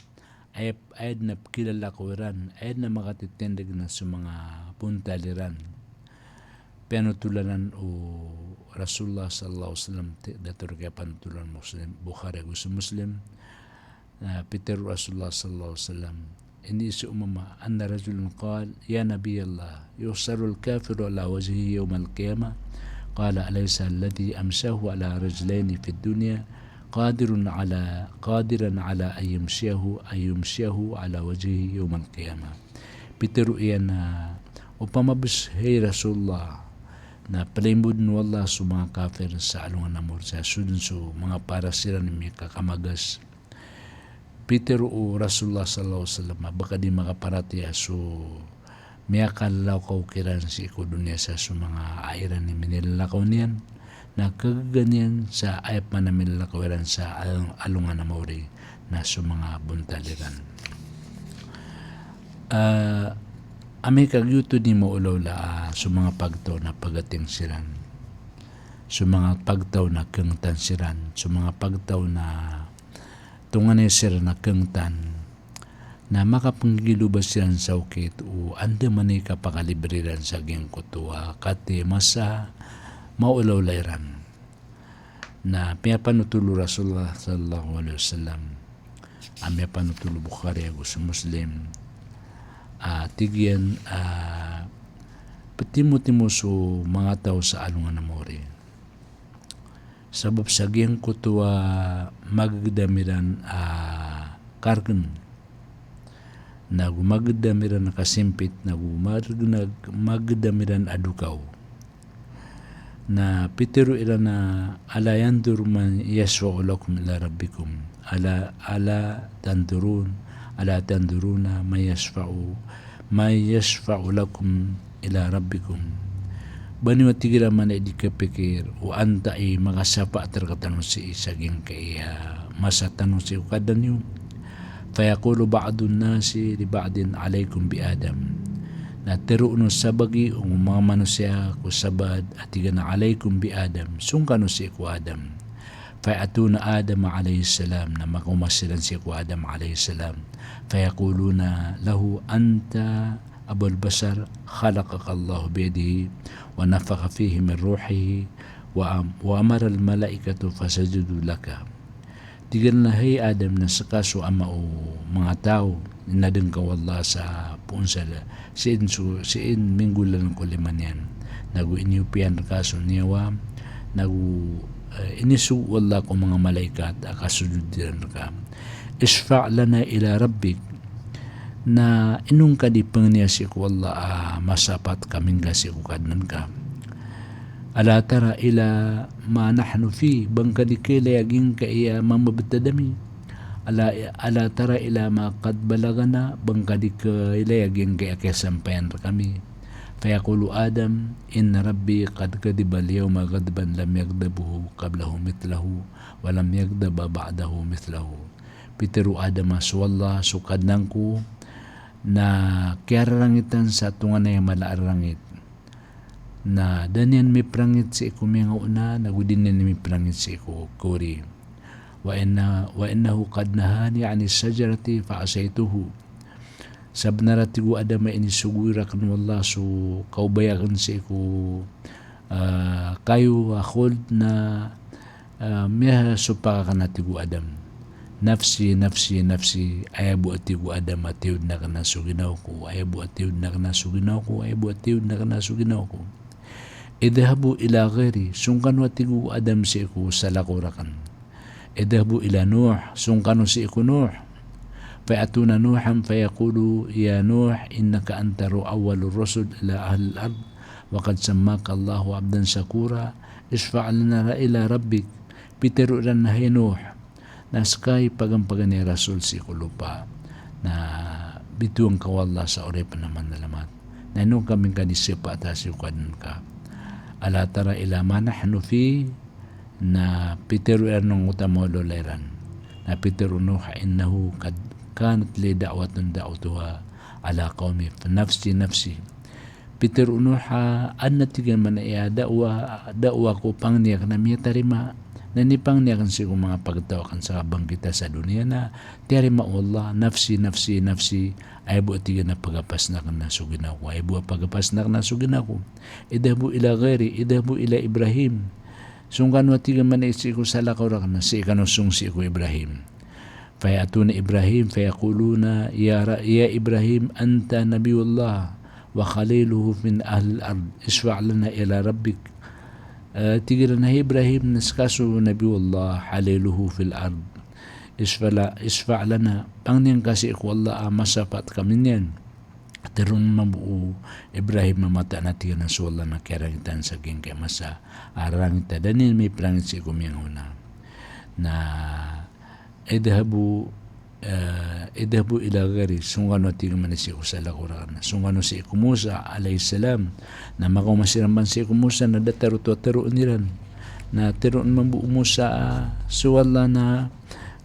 aya, aya dn a pkilalakaw iran, aya dn a makatitindg na so manga bontal iran. Piyanotolan o Rasulullah sallallahu alaihi wasallam, ti-, datar ko kiyapanotolan Muslim, Bukhari ago so Muslim, Na pitharo o Rasulullah sallallahu alaihi wasallam, iniiza o mama, anna rajulan qal, "Ya Nabiyallah, yuhsharul kafiru ala wajhihi yawmal qiyamah." Qala, "Alaysa alladhi amshahu ala rijlayni fid dunya qadirun ala, qadiran ala an yumshiyahu, an yumshiyahu ala wajhihi yawmal qiyamah." Pitharo iyan a, opama bs, hay Rasulullah, na plimboden o Allah so manga kafir sa alongan a maori sa so dn so manga paras iran i miyakakamagas. Pitharo o Rasulullah sallallahu alaihi wasallam a ba ka di makaparatiyaya so miyakalakaw kiran sii ko doniya sa so manga aya iran i minilalakaw niyan, na kagaga niyan sa aya pman a milalakaw iran sa al-, alongan a maori na so manga bontal iran. Ah, amay ka giyoto di maolaola, ah, so manga pagtaw na pagating siran. So manga pagtaw na kangtan siran. So manga pagtaw na tonganay siran a kangtan, na makapnggiloba siran sa okit o andamanaya i kapakalibri iran sa giyangkoto a katii a masa maolaola iran. Na piyapanotol o Rasulullah sallallahu alaihi wasallam, a miyapanotol o Bukhari ago so Muslim, a tig iyan a ptimotimo so manga taw sa alongan a maori. Sabap sa giyangkoto a magdam iran a kargn, nago magdam iran a kasimpit, nago mag-, magdam iran a dokaw. Na pitharo iran a, "Ala yanzuru man yashfa'u lakum ila rabbikum." Ala, ala tanzurun, ala tanzuruna man yashfa'u, man yashfa'u lakum ila rabbikum. Ba niyo, a tig iran, manaya di kapikir o antaa i makasapaat rktano sii sa giyangkaya masa tano sii ko Kadnan iyo. Fayaqulu ba'dun nasi li ba'din, "Alaykum bi Adam." Na tharoon o sabagi o manga manosiya ko sabaad a tig iyan a, "Alaykum bi Adam." Song kano sii ko Adam. Faya'tuna Adam alayhis salam, na makaoma siran sii ko Adam alayhis salam. Fayaquluna lahu, "Anta abal bashar, khalaqakallahu biyadihi, wa nafakha fihi min ruhihi, wa am-, wa amaral malaikata fasajadu laka." Tig iran a, "Hay Adam, na ska so ama o manga taw, inadn ka o Allah sa poon sa la-, sii so, sii minggolalan ko lima niyan. Nago iniyopiyan rka so niyawa, nago, eh, inisogo o Allah ko manga malaikat a kasojod iran rka. Ishfa' lana ila rabbik." Na ino ngka di pangniya sii ko Allah a masapaat ka mingga sii ko Kadnan ka. Ala tara ila ma nahnu fi, ba ngka di kailay a giyangkaya mamabtad ami. Ala, ala tara ila ma qad balaghana, ba ngka di kailay a giyangkaya kiyasampayan rkami. Fayaqulu Adam, "Inna rabbi qad ghadiba al-yawma ghadban lam yaghdabahu qablahu mithlahu, wa lam yaghdaba ba'dahu mithlahu." Pitharo o Adam a so Allah, so Kadnan ko, na kiyararangitan sa tonganay a mala a rarangit. Na da niyan miprangit sii ko miyangaoona, nago di niyan miprangit sii ko kori. Wa inna, wa innahu qad nahani anis shajarati fa asaytuhu. Sabnar a tig o Adam a inisogo rakn o Allah so kaobay akn sii ko, ah, kayo a khuld na, ah, miyasopak akn a tig o Adam. Nafsi, nafsi, nafsi, aya bo a tig o Adam a tiyodan akn a so ginawa ko, aya bo a tiyodan akn a so ginawa ko, aya bo a tiyodan akn a so ginawa ko. Idhhabu ila ghayri, song kano a tig o Adam sii ko salakaw rakn. Idhhabu ila Nuh, song kano sii ko Nuh. فيأتون نوحا فيقولوا يا نوح إنك أنت ر-، أول الرسل إلى أهل الأرض وقد سماك الله عبدا شكورا اشفع لنا إلى ربك. Pitharo iran a hay Nuh, na ska i paganpaganay a rasul sii ko lopa. Na bitowan ka o Allah sa oripn a manalamat. Na ino ka mingkanisepat sii ko Kadnan ka. ألا تر إلى ما نحن فيه. Na pitharo iran angkoto a maolawla iran. Na pitharo o Nuh, إنه قد كانت لي دعوة دعوتها على قومي فنفسي نفسي. Pitharo o Nuh a, adn a tig iyan a maana a da'wa, da'wa ko pangni akn a miyatarima. Na inipangni akn sii ko manga pagtaw akn sa kabangkita sa doniya na tiyarima o Allah, nafsi, nafsi, nafsi. Aya bo a tig iyan a pagapasn akn na so ginawa ko. Aya bo a pagapasn akn na so ginawa ko. اذهبوا إلى غيري، اذهبوا إلى إبراهيم. Song kano a tig iyan a maana sii ko salakaw rakn na sii kano song sii ko Ibrahim. فيأتون إبراهيم فيقولون يا ر-، يا إبراهيم أنت نبي الله وخليله من أهل الأرض اشفع لنا إلى ربك. Eh, tig iran a hay Ibrahim, na ska so Nabiyullah, خليله في الأرض. اشفع ل-، اشفع لنا. Pangnin ka sii ko Allah a masapat kami niyan. Tharoon mambo o Ibrahim a mataan a tig iyan a so Allah na kiyarangitan sa giyangkai a masa a rarangit a da niyan miprangit sii ko miyangaona. Na idhabu, eh, idhabu ila ghairi, song kano a tig iyan a maana sii ko salakaw rakn, song kano sii ko Musa alayhis salam. Na makaoma siran man sii ko Musa na datar oto a tharoon iran. Na tharoon mambo o Musa a so Allah na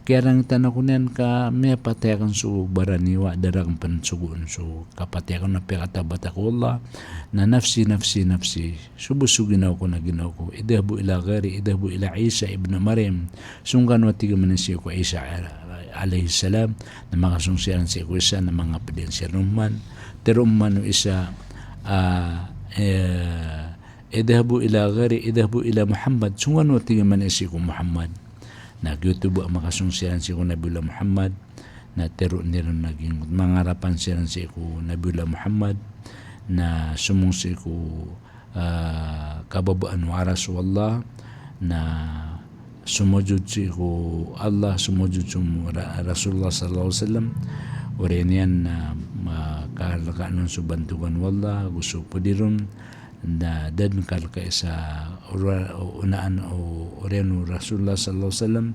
kiyarangitan ako niyan ka miyapatay akn so baraniwa, da rakn pn sogoon so kapatay akn na piyakatabat ako o Allah, na nafsi, nafsi, nafsi. So bo so ginawa ko na ginawa ko. Idhabu ila ghairi, idhabu ila Isa ibn Maryam. Song kano a tig iyan a maana sii ko Isa alayhis salam, na makasong siran sii ko Isa, na mangapd iyan siran oman. Tharoon man o Isa, ah, eh, idhabu ila ghairi, idhabu ila Muhammad. Song kano a tig iyan a maana sii ko Muhammad. Na giyoto bo a makasong siran sii ko Nabiyullah Muhammad, na tharoon iran a giyangkoto, mangarapan siran sii ko Nabiyullah Muhammad, na somong sii ko, ah, kababaan o aras o Allah, na somojud sii ko Allah, somojud so Ra-, Rasulullah sallallahu alaihi wasallam, oriyan iyan na, ah, kalkaan on so bantogan o Allah, ago so pd iron, na da dn kalkai sa ora-, o-, onaan o, oriyan o Rasulullah sallallahu alaihi wasallam,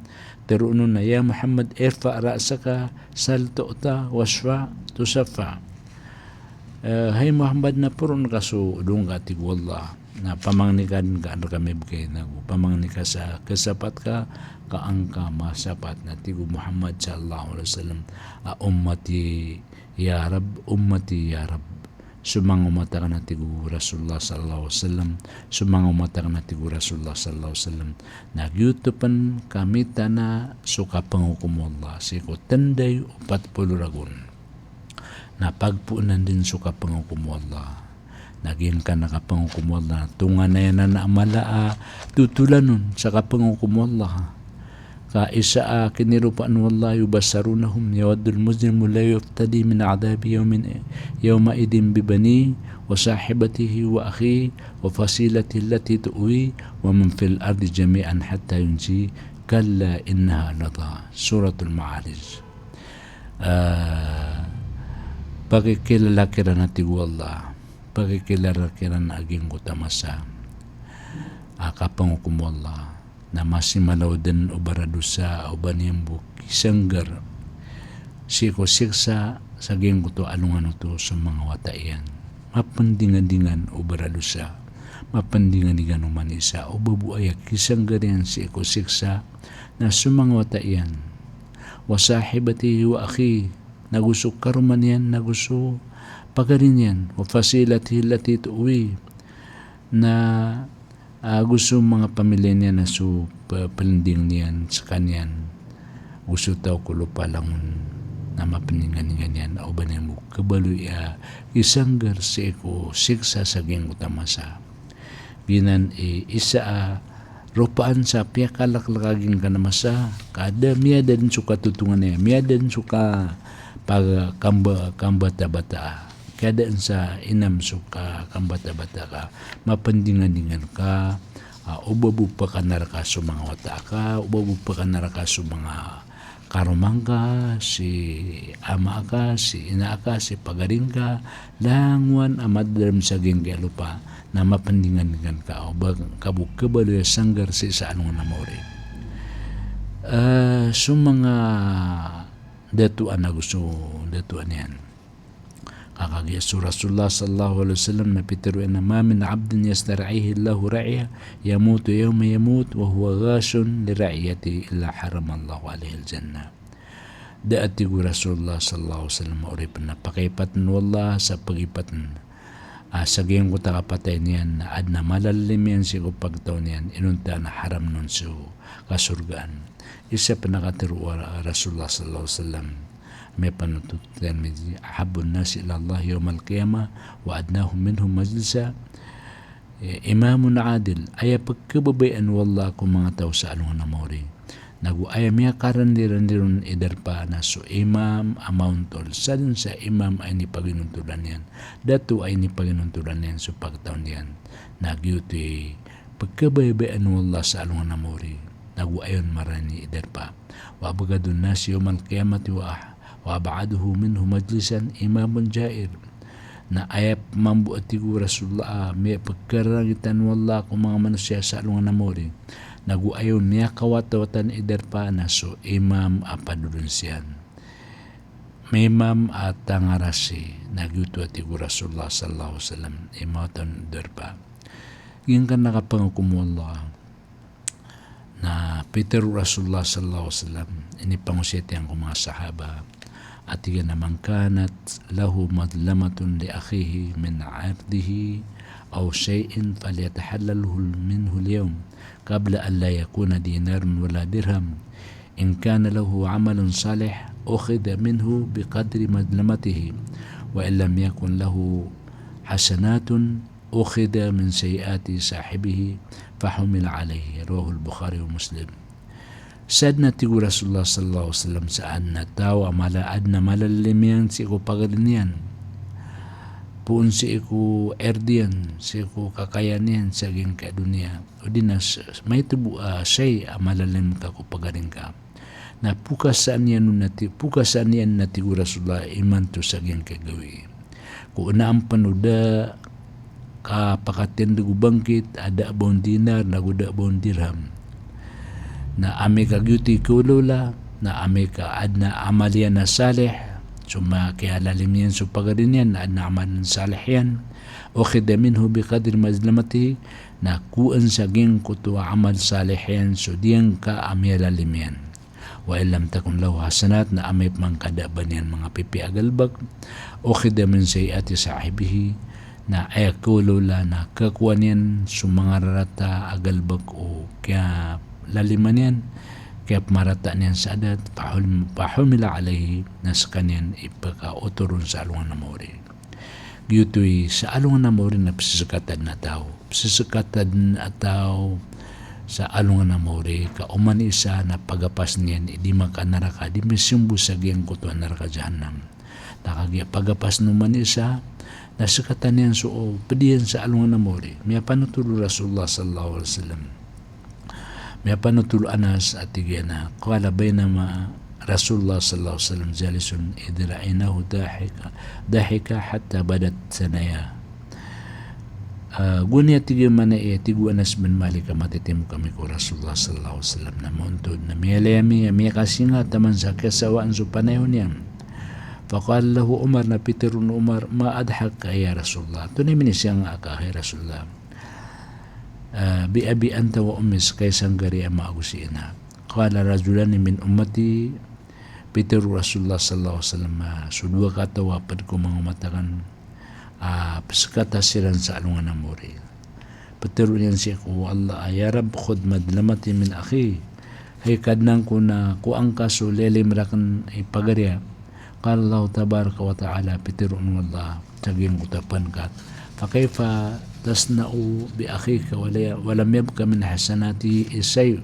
tharoon on a, "Ya Muhammad, irfa' ra'saka, sal tu'ta, washfa' tushaffa'." Eh, hay Muhammad, na poroon ka so dong ka, tig o Allah. Na pamangni ka dn ka an rka mibgay, nago pamangni ka sa kasapat ka, ka an ka masapat, na tig o Muhammad sallallahu alaihi wasallam a, "Ummati ya Rabb, ummati ya Rabb." So manga omat akn, a tig o Rasulullah sallallahu alaihi wasallam, so manga omat akn, a tig o Rasulullah sallallahu alaihi wasallam, na giyoto pn kamitana so kapangokom o Allah sii ko tnday o pat polo ragon. Na pagpoonan dn so kapangokom o Allah. Na giyangkanan a kapangokom o Allah, tonganay anan a mala a totolan on sa kapangokom o Allah. Ka isa a kiniropaan o Allah, "Yubassirunahum, yawaddul mujrimu law yaftadi min adhabi yawmin, yawma'idhin bibanihi, wa sahibatihi wa akhihi, wa fasilatihi allati tu'wihi, wa man fil ardi jami'an hatta yunjihi, kalla innaha ladha." Suratul Ma'arij. Ah, pakikilala kiran, a tig o Allah. Pakikilala kiran a giyangkoto a masa a kapangokom o Allah. Na masimalaw dn o baradosa o ba niyan bo kisanggar sii ko siksa sa giyangkoto a alongan oto so manga wata iyan. Mapndingandingan o baradosa, mapndingandingan o manosiya o ba bo aya kisanggar iyan sii ko siksa na so manga wata iyan. Wa sahibatihi wa akhihi, nago so karoma niyan, nago so pagari niyan. Wa fasilatihi allati tu'wihi, na ago so manga pamiliya niyan a so pe-, pelending niyan sekaniyan, ago so taw ko lopa langon, na mapendinganingan iyan o ba niyan bo kebaloy a isanggar sii ko siksa sa giyangkoto a masa. Giyanan i isa a ropaan sa piyakaleklek a giyangkanan a masa, ka da miyada den so katotonganay, miyada den so ka-, pa-, kamba-, kambatabata. Kiyadaan sa inam so ka-, kambatabata ka, mapendinganingan ka, ah, o ba bo pekanar ka so manga wata ka, o ba bo pekanar ka so manga karoma ngka, si ama ka, si ina ka, si pagari ngka, langowan a madadarem sa giyangkai a lopa, na mapndingandingan ka, o ba ka bo kabaloy a sanggar sii sa alongan a maori. Eh, so manga datoan ago so datoan iyan. Ka kagiya so Rasulullah sallallahu alaihi wasallam na pitharo iyan a, "Ma min abdin yastar'ihi Allahu ra'iyah, yamutu yawma yamut, wa huwa ghashun li ra'iyatihi, illa harrama Allahu alaihil jannah." Da a tig o Rasulullah sallallahu alaihi wasallam a oripn a pakaipatn o Allah sa pagipatn, ah, sa giyangkoto a kapatay niyan na adn a malalim iyan sii ko pagtaw niyan, inonta na haramn on so kasorgaan. Isa pn a katharo o Rasulullah sallallahu alaihi wasallam, miyapanothol o Tirmidhi, "Ahabbun nasi ila Allah yawmal qiyamah wa adnahum minhu majlisa, eh, imamun adil." Aya pkhababayaan o Allah ko manga taw sa alongan a maori, nago aya miyakarandi-randi ron i darpa na so imam a maontol, sadn sa imam a inipaginontolan iyan, dato a inipaginontolan iyan so pagtaw niyan. Na giyoto i pkhababayaan o Allah sa alongan a maori, nago aya on marani i darpa. "Wa abghadun nasi yawmal qiyamati wa ah-, wa ab'aduhum minhu majlisan imamun ja'ir." Na aya mambo a tig o Rasulullah a miyapkhararangitan o Allah ko manga manosiya sa alongan a maori, nago aya on miyakawatawatan i darpa na so imam a padolon siyan. Imam a tangarasi, na giyoto a tig o Rasulullah sallallahu alaihi wasallam, i mawatan i darpa. Giyangkanan a kapangakom o Allah, na pitharo o Rasulullah sallallahu alaihi wasallam, inipangosiyat iyan ko manga sahaba, a tig iyan a, "Man kanat lahu madlamatun li akhihi min irdihi aw shay'in falyatahallalhu minhu al-yawm, qabla an la yakuna dinarun wala dirham. In kana lahu amalun salih, ukhidha minhu biqadri madlamatihi, wa in lam yakun lahu hasanatun, ukhidha min sayyiati sahibihi, fahumila alayhi." Rawahul Bukhari wa Muslim. Sadn a tig o Rasulullah sallallahu alaihi wasallam sa adn a taw a mala-, adn a malalim iyan sii ko pagari niyan, poon sii ko ird iyan, sii ko kakayaan iyan sa giyangkai a doniya, odi na s-, maito bo a shay a malalim ka ko pagari ngka. Na pokasaan iyan on a ti-, pokasaan iyan a tig o Rasulullah imanto sa giyangkai a gawii. Ko onaan pn o da kapakatindg o bangkit a da a ba on dinar, nago da a ba on dirham. Na amay ka giyoto i kaolaola, na amay ka adn a amal iyan a salih, so makiyalalim iyan so pagari niyan, na adn a amal salih iyan, ukhidha minhu biqadri madlamatihi, na kowaan sa giyangkoto a amal salih iyan so giyangkai a miyalalim iyan. Wa in lam takun lahu hasanat, na amay pman ka da a ba niyan manga pipiya a galbk, ukhidha min sayyiati sahibihi, na aya kaolaola na kakowaan iyan so manga rarata a galbk o kiyalalima niyan, kiyapmarata niyan sa adat, fahul-, fahumila alayhi, na skaniyan ipakaoto ron sa alongan a maori. Giyoto i sa alongan a maori na pzkatan a taw. Pzkatan a taw sa alongan a maori ka oman i isa na pagapasn iyan i di makanaraka, di misimbo sa giyangkoto a naraka jahannam. Na kagiya pagapasn oman i isa, na skatan iyan so pd iyan sa alongan a maori. Miyapanothol o Rasulullah sallallahu alaihi wasallam. Miyapanothol o Anas a tig iyan a, qala baynama Rasulullah sallallahu alaihi wasallam jalisun idh ra'aynahu dahika, dahika hatta badat thanayah. Ah, gowani a tig iyan, maana iyan, tig o Anas bin Malik a matitimo kami ko Rasulullah sallallahu alaihi wasallam na maontod, na miyalay ami a miyakasinga taman sa kiyasawaan so panayaw niyan. Faqala lahu Umar, na pitharo o Umar, ma adhakaka ya Rasulullah? Antonaa i minisiyanga ka, hay Rasulullah? Ah, bi abi anta wa ummi, ska i sanggar i ama ago si ina. Qala rajulani min ummati, pitharo o Rasulullah sallallahu alaihi wasallam, ah, so dowa kataw a pd ko manga omat akn, ah, pzkata siran sa alongan a maori. Pitharo iyan sii ko Allah, ya Rabb, khudh madlamati min akhi. Hay Kadnan ko, na kowaa ngka so liyalim rakn i pagariya. Qala Allahu tabaraka wa ta'ala, pitharo o Allah sa giyangkoto a pangkat, fa kayfa tasna'u bi akhika wa la, wa lam yabqa min hasanatihi shay'?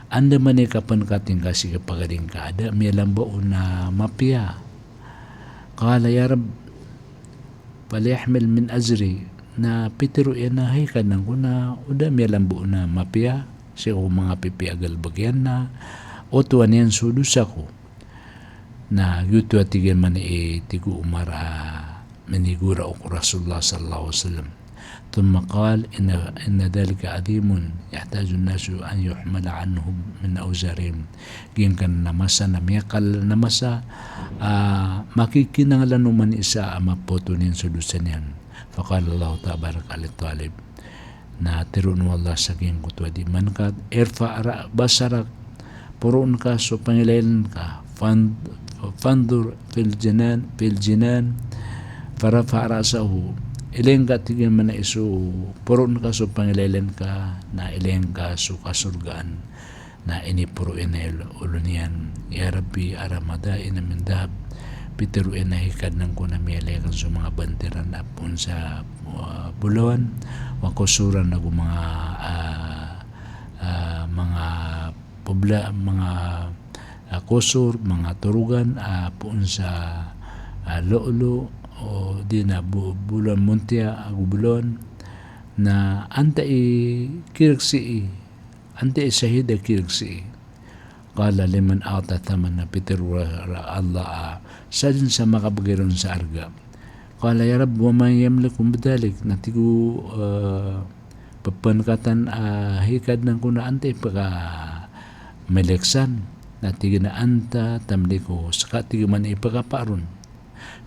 Andamanaya i kapangkat ingka sii ko pagari ngka a da a miyalamba on a mapiya? Qala ya Rabb, falyahmil min azri. Na pitharo iyan a hay Kadnan ko, na o da a miyalamba on a mapiya sii ko manga pipiya a galbk iyan na otowan iyan so dosa ko. Na giyoto a tig iyan man i, tig o Umar a minigora o ko Rasulullah sallallahu alaihi wasallam. Thumma qal, "Inna, inna dhalika adhimun, yahtaju an-nasu an yuhmala anhum min awzarihim." Giyangkanan a masa na miyakal a masa, ah, makikinanglan o oman i isa a mapoto niyan so dosa niyan. Faqala Allahu tabaraka li talib. Na tero o Allah sa giyangkoto a di mankat, "Irfa' ra-, basarak," poroon ka so pangilaylan ka, "fan-, fanzur fil jinan, fil jinan," farafa'a ra'sahu. Ilay ngka, tig iyan man a iso, poroon ka so pangilaylan ka, na ilay ngka so kasorgaan. Na iniporo iyan a olo niyan, "Ya Rabbi, ara madain min dhahab." Pitero iyan a hay Kadnan ko na miyalay akn so manga bantiran a poon sa, ah, bolawan, wa qusuran, ago manga, ah, ah, manga pobla-, manga, ah, qusur, manga torogan a poon sa, ah, lu'lu', odi na bo-, bolawan montiya ago bolawan. Na antaa i kiregsii, antaa i sahid a kiregsii? Qala liman a'ta thaman, na pitero o Allah a sadn sa makabgay ron sa arga. Qala ya Rabb, wa man yamliku min dhalik, na tig o, eh, pepengkatan a hay Kadnan ko na antaa i pekamilek san, na tig iyan a anta tamliku, seka tig iyan man i pekapa ron.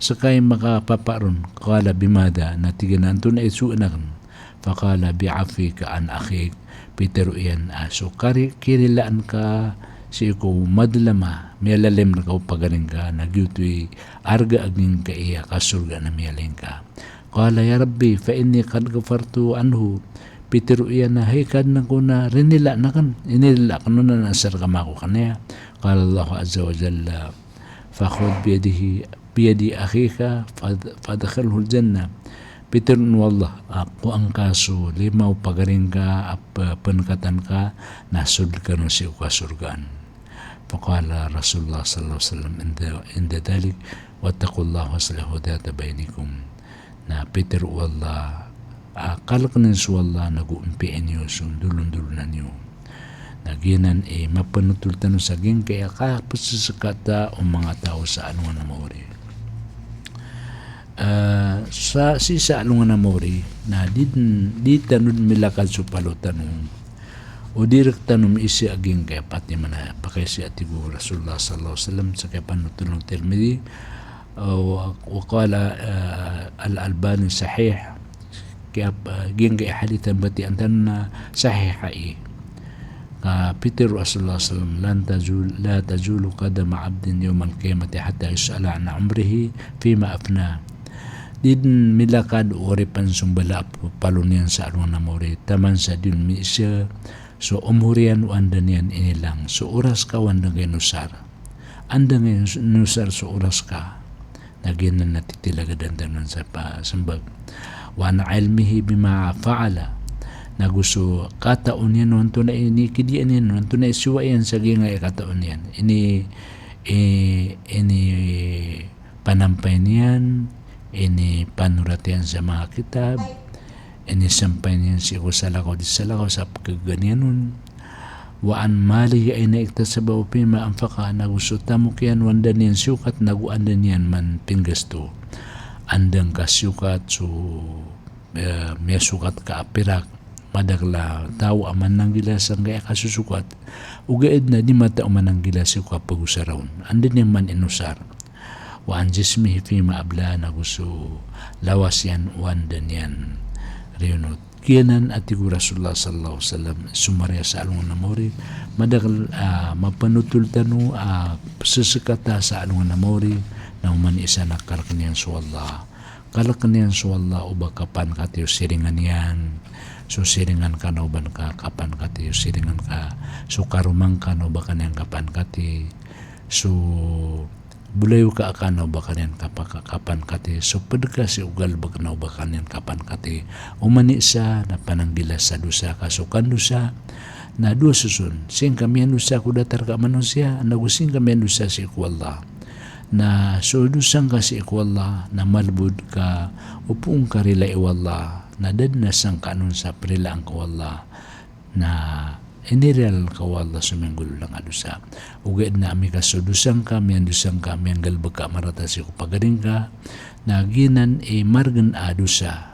Seka i makapapa ron. Qala bimadha, na tig iyan a antonaa i soon akn. Faqala bi'afwika an akhik. Pitero iyan a so kari-, kirilaan ka sii ko madlam a miyalalim rka o pagaring ka, na giyoto i arga a giyangkaya kasorgaan a miyalay ngka. Qala ya Rabbi fa inni qad ghafartu anhu. Pitero iyan a hay Kadnan ko na rinilaan akn, inirila akn on anan a asar ka mako kaniya. Qala Allahu azza wa jalla, "Fakhudh biyadihi, biyadi akhika fad-, fadkhilhul jannah." Pitero o Allah a kowaa ngka so lima o pagaring ka a pe-, pengkatan ka, na sold kano sii ko kasorgaan. Faqala Rasulullah sallallahu alaihi wasallam inda, inda dhalik, "Wattaqullaha wa aslihu dhata bainikum." Na pitero o Allah a kalkn iyan so Allah nago mpiya niyo so ndolondolonan iyo. Na giyanan i mapenotol tano sa giyangkaya kapeseseka ta o manga taw sa alongan a maori. Eh, sa, sii sa alongan a maori, na di, di tano dn milakad so palo tano. O di rktano miisa a giyangkaya pati mana pakaisa a tig o Rasulullah sallallahu alaihi wasallam sa kiyapanotol o Tirmidhi, eh, wa, wa qala, eh, Al-Albani sahih, kiya, eh, giyangkaya hadith a mbatiya tano na sahih ai. Ka pitero o Rasulullah sallallahu alaihi wasallam, "Lan tazul-, la tazulu qadama abdin yawmal qiyamati hatta yus'ala an umrihi fima afna." Di dn milakad o oripen so mbala a palo niyan sa alongan a maori, taman sa di on miisa so omor iyan o anda niyan inilang, so oras ka o anda ngka inosar. Anda ngka inosar so oras ka. Na giyanan a titilagadan tano sa pasembag. Wa an ilmihi bima fa'ala. Nago so katao niyan o antonaa i inikidiyaan iyan, o antonaa i siyowa iyan sa giyangkaya katao niyan. Ini, i-, ini panampay niyan, inipanorata iyan sa manga kitab, inisampay niyan sii ko salakaw di salakaw sa pkhagaan iyan on. Wa an malihi aina iktasabahu fima anfaqa, nago so tamok iyan o anda niyan siyokat nago anda niyan man pinggasto. Anda ngka siyokat so eh, miyasokat ka a pirak, madakl a taw a mananggila sangkaya kasosokat, ogaid na di matao mananggila sii ko kapagosara on. Anda niyan man inosar. Wa an jismihi fima abla, nago so lawas iyan o anda niyan riyonot. Giyanan a tig o Rasulullah sallallahu alaihi wasallam, somariya sa alongan a maori, madakl a mapanotol tano a peseseka ta sa alongan a maori, na oman i isa na kalkn iyan so Allah. Kalkn iyan so Allah o ba kapangkati o siringan iyan. So siringan ka na o ba ngka kapangkati o siringan ka. So karoma ngka na o ba ka niyan kapangkati. So bolayoka ka na o ba ka niyan kapa-, kapangkati. So pd ka sii ko galbk na o ba ka niyan kapangkati. Oman i isa na pananggila sa dosa ka so kandosa. Na dowa soson, sii ngka miyandosa ko datar ka a manosiya, nago sii ngka miyandosa sii ko Allah. Na so dosa ngka sii ko Allah, na malbod ka o poon ka rilai o Allah, na da dn a sangkaan on sa prilaan ka o Allah. Na iniralin ka o Allah so miyanggolawla a dosa. Ogaid na amay ka so dosa ngka, miyandosa ngka, miyanggalbk ka marata sii ko pagari ngka, na giyanan i margn a dosa.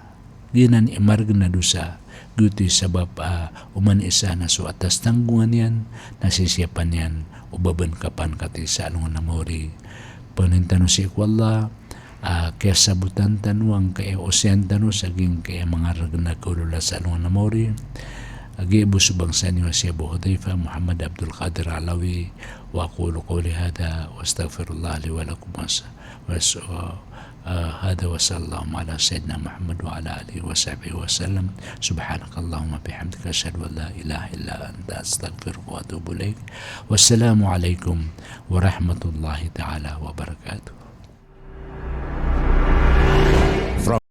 Giyanan i margn a dosa, giyoto i sabap a oman i isa na so atas tanggongan iyan, na sisiyapa niyan o ba bn kapangkati sa alongan a maori. Pangnin tano sii ko Allah a kiyasabotan tano angkaya osiyan tano sa giyangkaya manga rgn a kaolawla sa alongan a maori. A giya bo so bangsa niyo a si Abu Hudhaifa Muhammad Abdul Qadir Alawi, wa aqulu qawli hadha wa astaghfirullah li wa lakum wa s-, wa s-, ah, hadha wa sallallahu ala sayyidina Muhammad wa ala alihi wa sahbihi wa sallam. Subhanakallahumma bihamdika, ashhadu an la ilaha illa anta, astaghfiruka wa atubu ilaik. Wassalamu alaikum warahmatullahi ta'ala wabarakatuh.